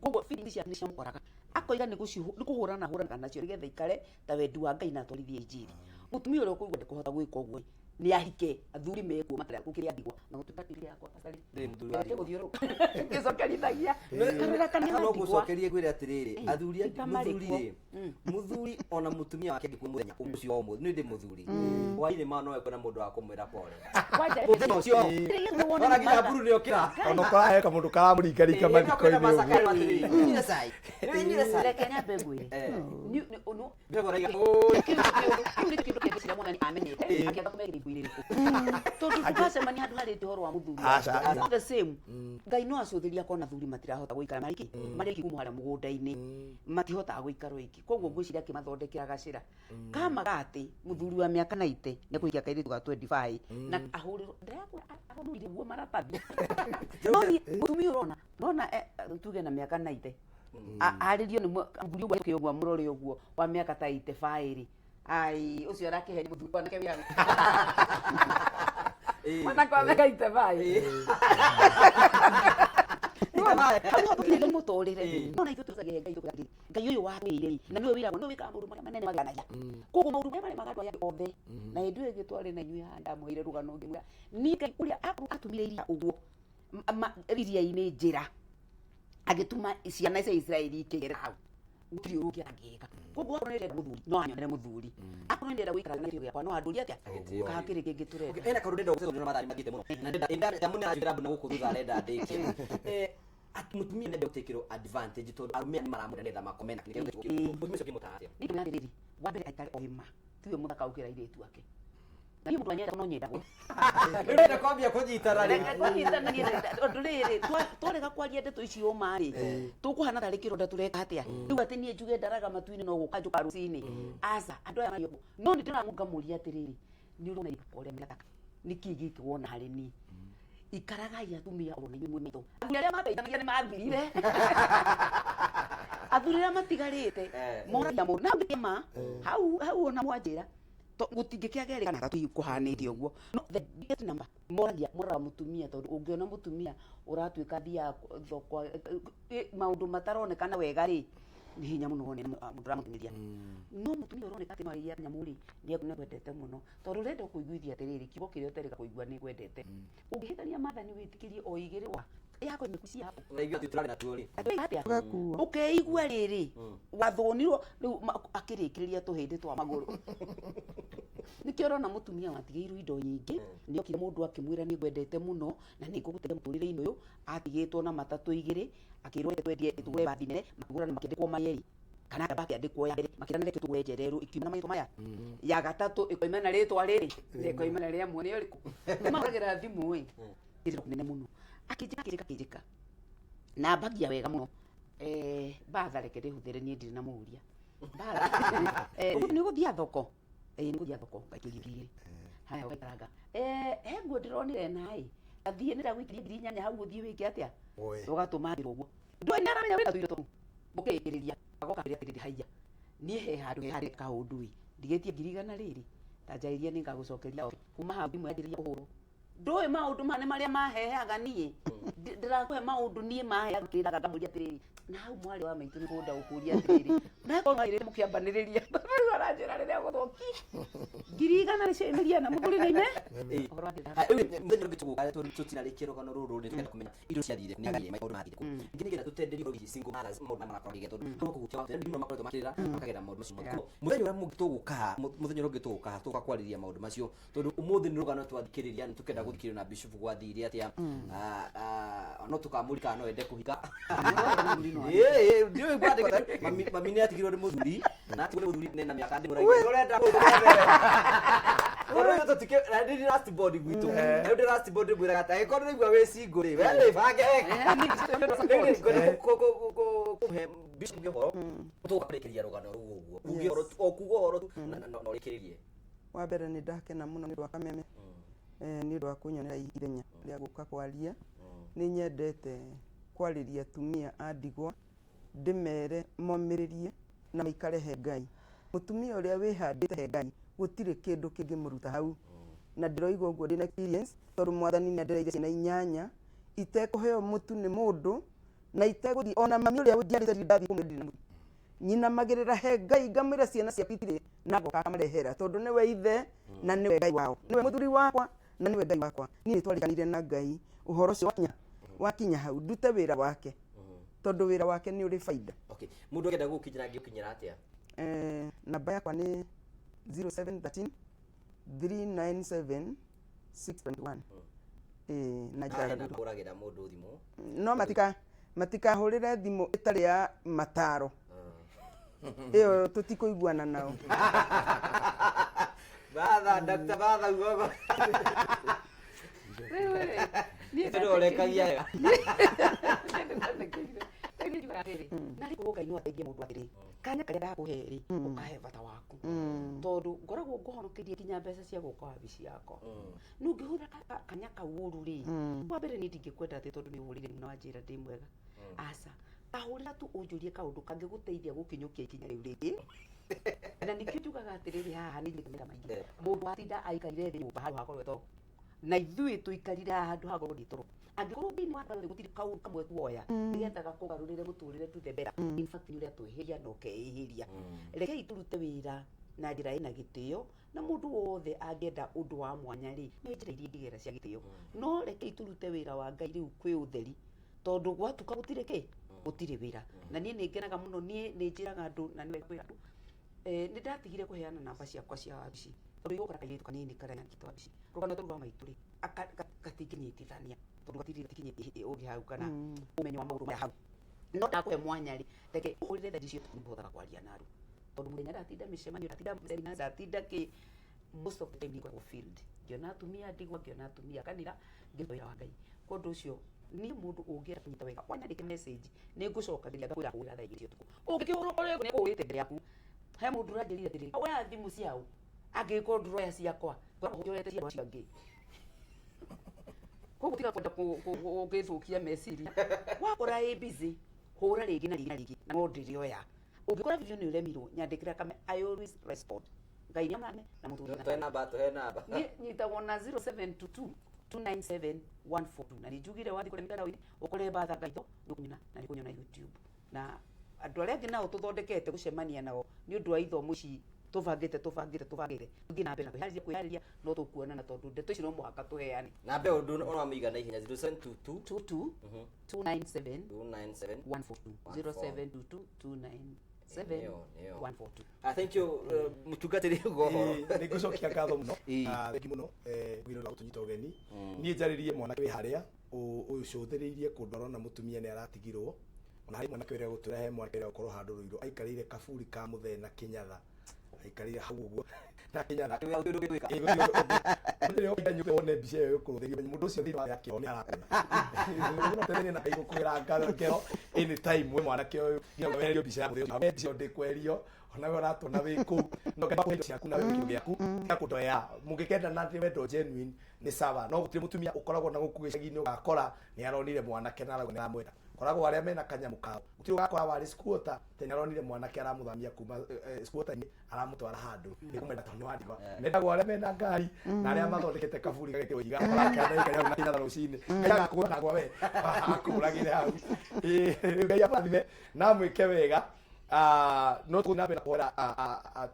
Koguo feelings ciake nĩ ciamũkoraga, akoiga nĩ kũhũrana hũranaga nacio nĩgetha ikare ta wendi wa Ngai na atwarithie injiri. Mũtumia ũrĩa ũkũigua ndekũhota gwĩka ũguo nĩ ahike, athuri mekuo matarĩ gũkĩrĩ ndigwa na gũtuĩka tiri yakwa. Ndĩ mũthuri wa Reke ndigwa. gũthiũrũrũka ngĩcokerithagia karũra kanene No ndigwa. ngũcokerie ngwĩre atĩrĩrĩ, athuri Ita marĩ mũthuri kuo. rĩ, mũthuri ona mũtumia wake angĩkua mũthenya ũcio wa ũmũthĩ, nĩ ndĩ mũthuri hwainĩ ma no ekwe na mũndũ wa kũmwĩra pole Kwanja mũthenya ũcio, ona nginya mburu nĩ okĩra. Ona ũkoraheka mũndũ karamũringaringa mathiko-inĩ ũguo. Reke nyambe ngwĩre. Kĩu nĩkĩo kĩndũ kĩngĩ mwathani amenyete akĩamba kũmekĩra. ibuku-inĩ rĩrĩkũ tondũ ndũgacemania handũ harĩte ũhoro wa mũthuri Aca. All the same ngai no acũthĩria akona athuri matirahota gũikara marĩ kĩ marĩ aiki kuma harĩa mũgũnda-inĩ matihotaga gũikara oiki koguo ngwĩciria akĩmathondekera gacĩra kamaga atĩ mũthuri wa mĩaka 90 nĩ kũhikia kairĩtu ga 25 na ahũrĩrwo ndĩrakwĩra ahũrire guo maratathi no niĩ mũtumia ũrona nona tuge na mĩaka 90 arĩrio nĩ mũthuri ũguo akĩ ũguo amũrore ũguo wa mĩaka ta 85 rĩ ai ũcio arakĩhe mũthuri wanake wĩ hau mwanake wa mĩaka 85 hau mũtũrĩre no na ithuĩ tũcagia Ngai tũkauga atĩrĩrĩ, Ngai ũyũ watwĩrire rĩ na nĩwe wĩragwo nĩwe wĩkaga maũndũ marĩa manene mageganagia koguo maũndũ marĩa maremaga andũ aya angĩ othe na hĩndĩ ĩyo ĩngĩ twarĩ na inyuĩ haha ndamũheire rũgano ngĩmwĩra niĩ Ngai ũrĩa akorwo atũmire iria ũguo iria-inĩ njĩra agĩtũma ciana cia Isiraeli ikĩgerera hau gũtirĩ ũndũ ũngĩ angĩka koguo akorwo nĩndĩrenda mũthuri no anyonere mũthuri akorwo nĩndĩrenda gũikara na kĩo gĩakwa no andũrie atĩa Agĩtĩo. kana kĩrĩ kĩngĩ tũrenda ena kaũndũ ndĩrenda gũtũra nĩ mathaa mathiĩte mũno na ndĩrenda ndamũ nĩ aranjĩra na gũkũ thutha arenda ndĩkie mũtumia nĩ gũtĩkĩrwo advantage tondũ arũme nĩ maramwenda nĩgetha makome nake mũtumia ũcio ũngĩmũtaara atĩa Niĩ ndĩmwĩra atĩrĩrĩ wa mbere aikare oima tiwe mũthaka gũkĩra airĩtu ake na niĩ mũndũ anyenda no nyendagwo ũrenda kwambia kũnyitana rĩ Reke tũnyitananie tondũ rĩrĩ twarega kwaria ndeto icio ma rĩ tũkũhana tarĩ kĩronda tũreka atĩa rĩu atĩ niĩ njuge ndaraga matu-inĩ no gũka njũka rũcinĩ aca andũ aya marĩ ũguo no nĩ ndĩramũngamũria atĩrĩrĩ nĩ ũrona ibuku ũrĩa mĩthaka nĩ kĩĩ gĩkĩ wona harĩ niĩ ikaragai atumia ona inyuĩ mwĩ maitho athuri arĩa mateithanagia nĩ mathirire athuri arĩa matigarĩte moragia mũndũ na hau ma hau hau ona mwanjĩra gũtingĩkĩagerĩka kana tatu kũhanĩte ũguo no the biggest number moragia moraga mũtumia tondũ ũngĩona mũtumia ũratuĩka thiaga thoko maũndũ mataronekana wega rĩ nĩ hinya mũno wone mũndũ ũramũtinĩria no mũtumia ũroneka atĩ no arĩia nyamũ rĩ nĩ akwendete mũno tondũ ũrenda kũiguithia atĩrĩrĩ kiugo kĩrĩa ũterĩga kũigua nĩ ngwendete ũngĩhĩtania maathani wĩtĩkĩrie o igĩrĩ wa yako imekucia hapo Ũraigua atĩ tũrarĩ natuo rĩ atĩa Ũgakuo. ũkeigua rĩrĩ wathũnirwo rĩu akĩrĩkĩrĩria tũhĩndĩ twa magũrũ nĩkĩo ũrona mũtumia watigĩirwo indo nyingĩ nĩ okire mũndũ akĩmwĩra nĩ ngwendete mũno na nĩ ngũgũteithia mũtũrĩre-inĩ ũyũ atigĩtwo na matatũ igĩrĩ akĩrwo reke twendie tũgũre bathi nene makĩgũra na makĩandĩkwo mayeri kana amba akĩandĩkwo ya mbere makĩrana reke tũgũre njererũ ikiuma na marĩtwa maya ya gatatũ ĩkoima na rĩtwa rĩrĩ ĩkoima na rĩa mwene ũrĩkũ nĩmahũragĩra thimũ ĩ kĩrĩro kĩnene mũno akĩnjĩka akĩnjĩka akĩnjĩka na mbagia wega mũno batha reke ndĩhũthĩre niĩ ndirĩ na mũũria Batha. Nĩ ũgũthiĩ thoko ĩĩ nĩ ngũthiĩ thoko ngaikĩria ngiri igĩrĩ haya ũgaikaranga he nguo ndĩronire naĩ athiĩ nĩndagũikĩria 8,000 hau ũthiĩ wĩke atĩa Oe. ũgatũma thĩrwo ũguo ndũĩ nĩ aramenya wĩna tũindo tũu mũkĩrĩkĩrĩria agoka kwĩra atĩrĩrĩ haiya niĩ he handũ he harĩ kaũndũ ĩ ndigĩtie 100,000 rĩrĩ ta njarĩria nĩ ngagũcokeria kuma hau thimũ yanjĩrĩria kũhũrwo ndũĩ maũndũ maya nĩ marĩa maheaga niĩ ndĩrakũhe maũndũ niĩ maheaga kĩraga ngamũria atĩrĩrĩ na hau mwarĩ wa maitũ nĩ kũnda gũkũria atĩrĩrĩ nakorwo mwarĩrĩ mũkĩambanĩrĩria rĩu aranjĩra rĩrĩa gũthũki 100,000 nĩcio na mũthuri nĩ ime Ũhoro wa ndĩra- Rĩu mũthenya ũngĩ tũgũka tũtinarĩkia rũgano rũrũ nĩ tũkenda kũmenya indo ciathire nĩ agĩire maũndũ mathire kũ ningĩ nĩgetha tũtenderio hihi single mothers maũndũ marĩa marakorwo makĩgĩa tondũ hau kũhutia andũ nĩ makoretwo makĩrĩra makagera maũndũ macio mothe. Koguo, mũthenya ũrĩa mũngĩ tũgũka mũthenya ũrĩa ũngĩ tũgũka tũgũka kwarĩria maũndũ macio tondũ ũmũthĩ nĩ rũgano twathikĩrĩria nĩ tũkenda gũthikĩrĩrio na bishop gwathire atĩa no tũkamũria kana no ende kũhika Ĩĩ, ndiũĩ kwandĩka mami nĩ atigirwo nĩ mũthuri na atigirwo nĩ mũthuri nena mĩaka ndĩmũraigua ũrenda mũndũ wa mbere Tondũ ithuĩ tũtikĩ- na ndĩ last born gwitũ rĩu ndĩ last born ndĩmwĩraga atĩ angĩkorwo nĩũraigua wĩ single rĩ we wĩbange wega Rĩu rĩ, ngwenda kũhe bishop ũhoro tũgũka kũrĩkĩrĩria rũgano rũu ũguo uge ũhoro tu o kuga ũhoro tu na ũrĩkĩrĩrie wa mbere nĩ ndakena mũno nĩ ũndũ wa kameme nĩ ũndũ wa kũnyonera ithenya rĩa gũka kwaria nĩ nyendete kwarĩria atumia a ndigwa ndĩmere momĩrĩrie na maikare he Ngai mũtumia ũrĩa wĩhandĩte he Ngai gũtirĩ kĩndũ kĩngĩmũruta hau na ndĩroiga ũguo ndĩna experience tondũ mwathani nĩ andereire ciana inyanya itekũheo mũtu nĩ mũndũ na itegũthiĩ ona mami ũrĩa ũnjiarĩte ndirĩ ndathiĩ kũmwĩra ndirĩ na mũtu nyinamagĩrĩra he Ngai ngamwĩra ciana ciaku itirĩ na agoka akamarehera tondũ nĩwe ithe na nĩwe Ngai wao nĩwe mũthuri wakwa na nĩwe Ngai wakwa niĩ nĩtwarĩkanire na Ngai ũhoro ũcio wakinya hau ndute wĩra wake tondũ wĩra wake nĩ ũrĩ baida okay mũndũ angĩenda gũgũkinyĩra angĩgũkinyĩra atĩa namba yakwa nĩ 0713 397 621 na Hena njĩra kũragĩra mũndũ thimũ no matikahũrĩre thimũ ĩtarĩ ya mataro ĩyo tũtikũiguana nao Batha, Dr. Batha ugogo. Rĩu rĩ, niĩ Tondũ ũrekagia wega. na rĩu Ngai no ateithie mũndũ atĩrĩ kanya karĩa ndakũhe rĩ ũkahe bata waku tondũ ngoragwo ngũhonokerie nginya mbeca cia gũka wabici yakwa no ũngĩhũthĩra kanya kau ũru rĩ wa mbere niĩ ndingĩkwenda atĩ tondũ nĩ ũhũrĩre na wanjĩra ndĩ mwega aca tahũrĩra tu ũnjũrie kaũndũ kangĩgũteithia gũkinyũkia ikinya rĩu rĩngĩ na nĩkĩo njugaga atĩrĩrĩ haha nĩ nyitĩte maita maingĩ mũndũ atinda aikarire thĩ nyũmba handũ hakorwo toro na ithuĩ tũikarire haha handũ hakorwo nĩ toro angĩkorwo thĩinĩ wa thĩ gũtirĩ kaũndũ kamwe tuoya nĩgetha gakũgarũrĩre mũtũrĩre to the better in fact nĩ ũrĩa twĩhĩria na ũkeĩhĩria rekei tũrute wĩra na njĩra ĩna gĩtĩo na mũndũ wothe angĩenda ũndũ wa mwanya rĩ nĩ njĩra iria ingĩgera cia gĩtĩo no rekei tũrute wĩra wa Ngai rĩu kwĩ ũtheri tondũ gwatuka gũtirĩ kĩ gũtirĩ wĩra na niĩ nĩ ngenaga mũno niĩ nĩ njĩraga andũ na nĩ wega kwĩra andũ nĩ ndatigire kũheana namba ciakwa cia wabici tondũ igũkora kairĩtu kanini karĩa nyandĩkĩte wabici rũgano rũu rwa maitũ rĩ gatingĩnyitithania tondũ gatirĩ gatikinyĩtie ũgĩ hau kana ũmenyo wa maũndũ maya hau no ndakũhe mwanya rĩ reke ũhũrĩre thaa icio nĩhotaga kwaria na andũ tondũ mũthenya ndatinda mĩcemanio ndatinda seminar ndatinda kĩ most of the time nĩngoragwo field ngĩona atumia ndigwa ngĩona atumia kanitha ngĩruta wĩra wa Ngai kwa ũndũ ũcio niĩ mũndũ ũngĩenda kũnyita wega wanyandĩke message nĩ ngũcokagĩria ngakwĩra hũrĩra thaa igĩrĩ cia ũtukũ ũngĩkĩhũra ũkore nĩ kũhũrĩte mbere yaku he mũndũ ũranjĩrire atĩrĩrĩ oya thimũ ciao angĩkorwo ndũroya ciakwa ngoragwo njoete cia andũ acio angĩ koguo tiga kwenda gũgĩthũkia meciria wakora ĩ busy hũra rĩngĩ na rĩngĩ na rĩngĩ na no ndĩrĩoya ũngĩkora video nĩ ũremirwo nyandĩkĩra kame I always respond Ngai nĩ amũrathime na mũtũrĩre Tuhe namba, tuhe namba. niĩ nyitagwo na 0722 297 142 na nĩ njugire wathiĩ kũrĩa mĩtandao-inĩ ũkore Batha Ngaitho nĩ ũkũnyona na nĩ ũkũnyona YouTube na andũ arĩa angĩ nao tũthondekete gũcemania nao nĩ ũndũ wa ithomo ici tũbangĩte tũbangĩte tũbangĩte tũthiĩ na mbere na kwĩharĩria kwĩharĩria no tũkuonana tondũ ndeto ici no mũhaka tũheane Namba ĩyo ũndũ ũramĩiga na ihenya 0722 22 297 297 142 0722 297 Nĩyo, nĩyo. 142 Ah, thank you mũtungatĩri ũguo ũhoro. Nĩ ngũcokia ngatho mũno Ĩĩ. na thengi mũno wĩra wa gũtũnyita ũgeni niĩ njarĩrie mwanake wĩ harĩa ũcũthĩrĩirie kũndũ arona mũtumia nĩ aratigirwo ona harĩ mwanake ũrĩa gũtũra he mwanake ũrĩa gũkorwo handũ rũirũ aikarĩire kaburi ka mũthee na kĩnyatha aikarĩire hau ũguo na kĩnyatha Gũtirĩ ũndũ ũngĩtwĩka. Ĩĩ, gũtirĩ ũndũ ũngĩ. Rĩrĩa ũkaingĩra nyũmba wone mbica ĩyo ĩkũrũthĩrio mũndũ ũcio thĩinĩ wa yake nĩ arakũna na igũkũgera ngero anytime we mwanake ũyũ nginya weherio mbica ya mũthee ũcio mbica ĩyo ndĩkweherio ona we ũratũona wĩ kũu no Ngai akũhe indo ciaku na we kĩndũ gĩaku tiga kũndoya mũngĩkenda na nĩ wendo genuine nĩ sawa no gũtirĩ mũtumia ũkoragwo na gũkũ gĩcagi-inĩ ũgakora nĩ aronire mwanake na arauga nĩ aramwenda koragwo arĩa mena kanyamũ kao gũtirĩ ũgakora warĩ squatter tene aronire mwanake aramũthamia kuma squatter-inĩ aramũtwara handũ nĩ kũmwenda tondũ nĩ wa ndigwa mendagwo arĩa mena ngari na arĩa mathondekete kaburi gagekĩrwo ihiga marakena ihiga hau na kĩnyatha rũcinĩ Ngai agakũgũra na gwa we akũragĩre hau Ĩĩ, rĩu Ngai amũrathime na amwĩke wega no tũgũthiĩ na mbere na kũhoera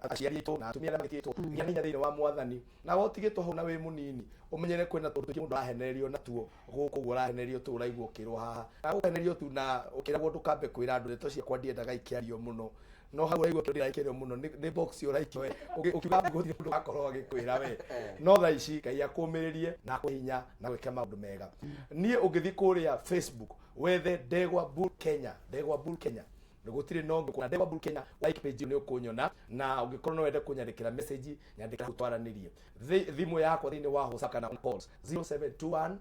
aciari aitũ na atumia arĩa magĩtigĩtwo gĩa hinya thĩinĩ wa mwathani na wotigĩtwo hau na wĩ mũnini ũmenyere kwĩna tũndũ tũingĩ mũndũ arahenererio natuo gũkũ ũguo ũrahenererio tũ ũraigua ũkĩrwo haha na gũkenerio tu na ũkĩragwo ndũkambe kwĩra andũ ndeto ciakwa ndiendaga ikĩario mũno no hau ũraigua kĩndũ ndĩraikĩrio mũno nĩ box ũraikio we ũkiuga gũtirĩ mũndũ ũgakorwo agĩkwĩra we no thaa ici Ngai akũmĩrĩrie na akũhe hinya na gwĩke maũndũ mega niĩ ũngĩthiĩ kũrĩa Facebook wethe Ndegwa Bull Kenya Ndegwa Bull Kenya gũtirĩ no ngũkũ na Ndegwa Bull Kenya like page nĩ ũkũnyona na ũngĩkorwo no wende kũnyandĩkĩra message nyandĩkĩra hau twaranĩrie thimũ yakwa thĩinĩ wa WhatsApp kana calls 0721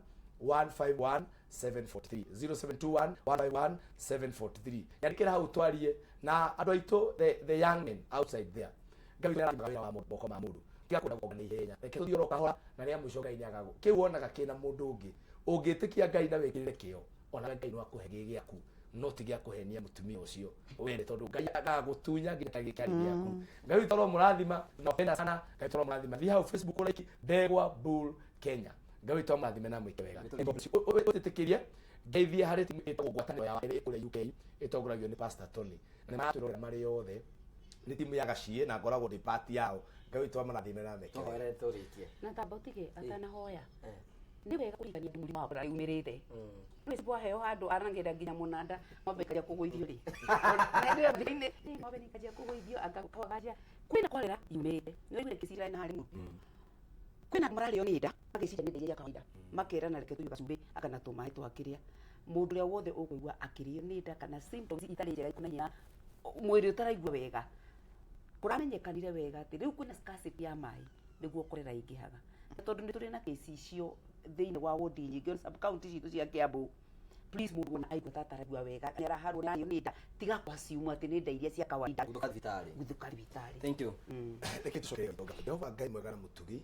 151 743 0721 151 743 nyandĩkĩra hau twarie na andũ aitũ the young men outside there Ngai nĩ arathimaga wĩra wa moko ma mũndũ tiga kwenda gũkonga na ihenya reke tũthiĩ oro kahora na rĩa mũico Ngai nĩagagũ kĩu wonaga kĩna mũndũ ũngĩ ũngĩtĩkia Ngai na wĩkĩrĩre kĩo ona Ngai no akũhe gĩ gĩaku no ti gĩa kũhenia mũtumia ũcio wende tondũ Ngai agagũtunya nginya kĩrĩa kĩarĩ gĩaku Ngai witũ aromũrathima napenda sana Ngai witũ aromũrathima thiĩ hau Facebook like Ndegwa Bull Kenya Ngai witũ amũrathime na amwĩke wega ũtĩtĩkĩrie ngeithie harĩ timu ĩtagwo ngwatanĩro ya ĩrĩa ĩ kũrĩa UK ĩtongoragio nĩ Pastor Tony na nĩ maratwĩrorera marĩ othe nĩ timu ya gaciĩ na ngoragwo ndĩ part yao Ngai witũ amũrathime na ameke wega. Tũhoere tũrĩkie. Na tamba ũtige atanahoya nĩ wega kũririkania andũ mũrimũ wa korera yumĩrĩte nĩ waheo handũ arangĩra nginya mũnanda ng'ombe ĩkanjia kũgũithio rĩ ng'ombe nĩ ĩkanjia kũgũithio anga kawagacia kwĩna korera yumĩrĩte nĩ waiguire ngĩcira na harĩ mũndũ kwĩna andũ mararĩo nĩ nda magĩciria nĩ nda iria cia kawaida makerana reke tũnyue gacumbĩ aka na tũmaĩ twakĩrĩa mũndũ ũrĩa wothe ũkũigua akĩrĩo nĩ nda kana symptoms itarĩ njega ikonainie na mwĩrĩ ũtaraigua wega kũramenyekanire wega atĩ rĩu kwĩna scarcity ya maĩ Nĩguo korera ĩingĩhaga. Na tondũ nĩ tũrĩ na kesi icio thĩinĩ wa wodi nyingĩ sub county citũ cia Kiambu, please, mũndũ ona aigua ta ataraigua wega, nĩ araharwo nĩ nĩ nda, tiga kwasiumu atĩ nĩ nda iria cia kawaida. Guthuka thibitarĩ. Guthuka thibitarĩ. Thank you. Reke tũcokerie ngatho. Jehova Ngai mwega na mũtugi,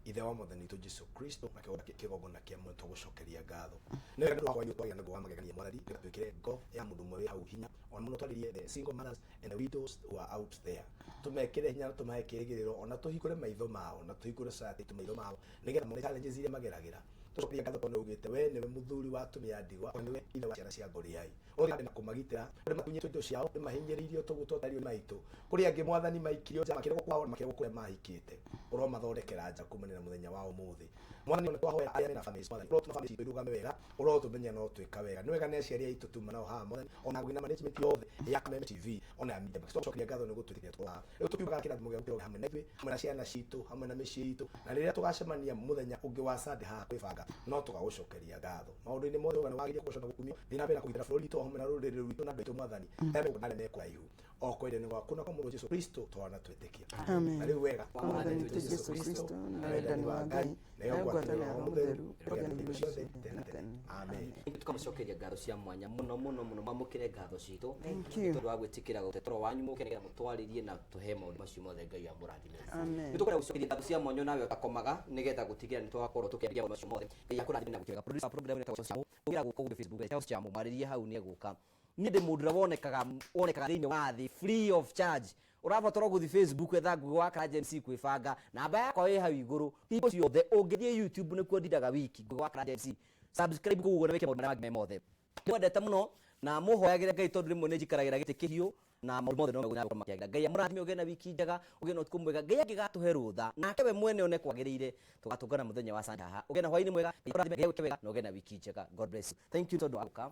ithe wa mwathani witũ Jesu Kristo, na kĩgongona kĩa muoyo, tũgũcokeria ngatho nĩ wega nĩ ũndũ wa hwaĩ twagĩa naguo wa magegania. Mwathani, nĩgetha twĩkĩre ngo ya mũndũ ũmwe wĩ hau hinya, ona mũno twarĩrie the single mothers and the widows who are out there, tũmekĩre hinya na tũmahe kĩrĩgĩrĩro, ona tũhingũre maitho mao na tũhingũre society itũ maitho mao, nĩgetha mone challenges iria mageragĩra. Tũcokeria ngatho tondũ nĩugĩte we nĩwe mũthuri wa atumia a ndigwa, ona nĩwe ithe wa ciana cia ngoriai. Ũrĩa na kũmagitĩra kũrĩ matunyĩtwo indo ciao, nĩ mahinyĩrĩirio tũguo twatario nĩ maitũ, kũrĩ angĩ, Mwathani, maikirio nja, makĩregwo kwao na makĩregwo kũrĩa mahikĩte. Ũromathondekera nja kumania na mũthenya wa ũmũthĩ, Mwathani. Ona twahoya arĩa mena families, Mwathani, ũrotũma family citũ irũgame wega, ũrotũmenya no twĩka wega. Nĩ wega nĩ aciari aitũ tuma nao haha, Mwathani, ona ngũgĩ na management yothe ya Kameme TV, ona ya Media Max. Tũcokeria ngatho nĩ gũtwĩtĩkĩria tũkorwo haha. Rĩu tũkiugaga kĩrathimo gĩaku kĩroge hamwe na ithuĩ, hamwe na ciana citũ, hamwe na mĩciĩ itũ, na rĩrĩa tũgacemania mũthenya ũngĩ wa Sunday haha kwĩbanga, no tũgagũcokeria ngatho maũndũ-inĩ mothe. Ũgana wagĩrĩire kũgocwo na gũkumio. Thiĩ na mbere na kũgitĩra bũrũri witũ o hamwe na rũrĩrĩ rwitũ na andũ aitũ, Mwathani, arĩa megũka na arĩa mekũraihu, o kwenda-inĩ gwaku na kwa Mũrũ Jesu Kristo twana twĩtĩkia. Amen. Na rĩu wega wa Mwathani witũ Jesu Kristo na wendani wa Ngai nayo nayo ngwatanĩro ngwatanĩro ya ya Roho Roho Mũtheru Mũtheru ĩrogĩa ĩrogĩa na na hingo ithuĩ ciothe ciothe tene na tene. Amen. Tukamucokeria ngatho cia mwanya muno muno muno. Mamũkĩre ngatho citũ Thank nĩ you. tondũ wa gwĩtĩkĩra gũtetoro wanyu mũke nĩgetha mũtwarĩrie na tũhe maũndũ macio mothe. Ngai amũrathime. Amen. Nĩ tũkwenda gũcokeria ngatho cia mwanya nawe ũtakomaga nĩgetha gũtigĩra nĩ twakorwo tũkĩaria maũndũ macio mothe. Ngai akũrathime na gũkĩrega. Producer wa program ĩno ĩtagwo Charles Chamu. Ũngĩra gũka gũkũ Facebook, Charles Chamu, mwarĩrie hau nĩ egũka. Niĩ ndĩ mũndũ ũrĩa wonekaga thĩinĩ wa thĩ free of charge. Ũrabatara gũthiĩ Facebook, etha Ngugi wa Karanja MC kwĩbanga, namba yakwa ĩ hau igũrũ hingo ciothe. Ũngĩthiĩ YouTube, nĩkuo ndindaga wiki, Ngugi wa Karanja MC. Subscribe kũu ũguo na wĩke maũndũ marĩa mangĩ me mothe. Mwendete mũno na mũhoyagĩre Ngai, tondũ rĩmwe nĩ njikaragĩra gĩtĩ kĩhiũ na maũndũ mothe no megũthiĩ na mbere makĩagĩra. Ngai amũrathime, ũgĩe na wiki njega, ũgĩe na ũtukũ mwega. Ngai angĩgatũhe rũtha nake we mwene one kwagĩrĩire, tũgatũngana mũthenya wa Sunday haha. Ũgĩe na hwaĩ-inĩ mwega. Ngai akũrathime, Ngai agwĩke wega na ũgĩe na wiki njega. God bless you. Thank you tondũ wa gũka.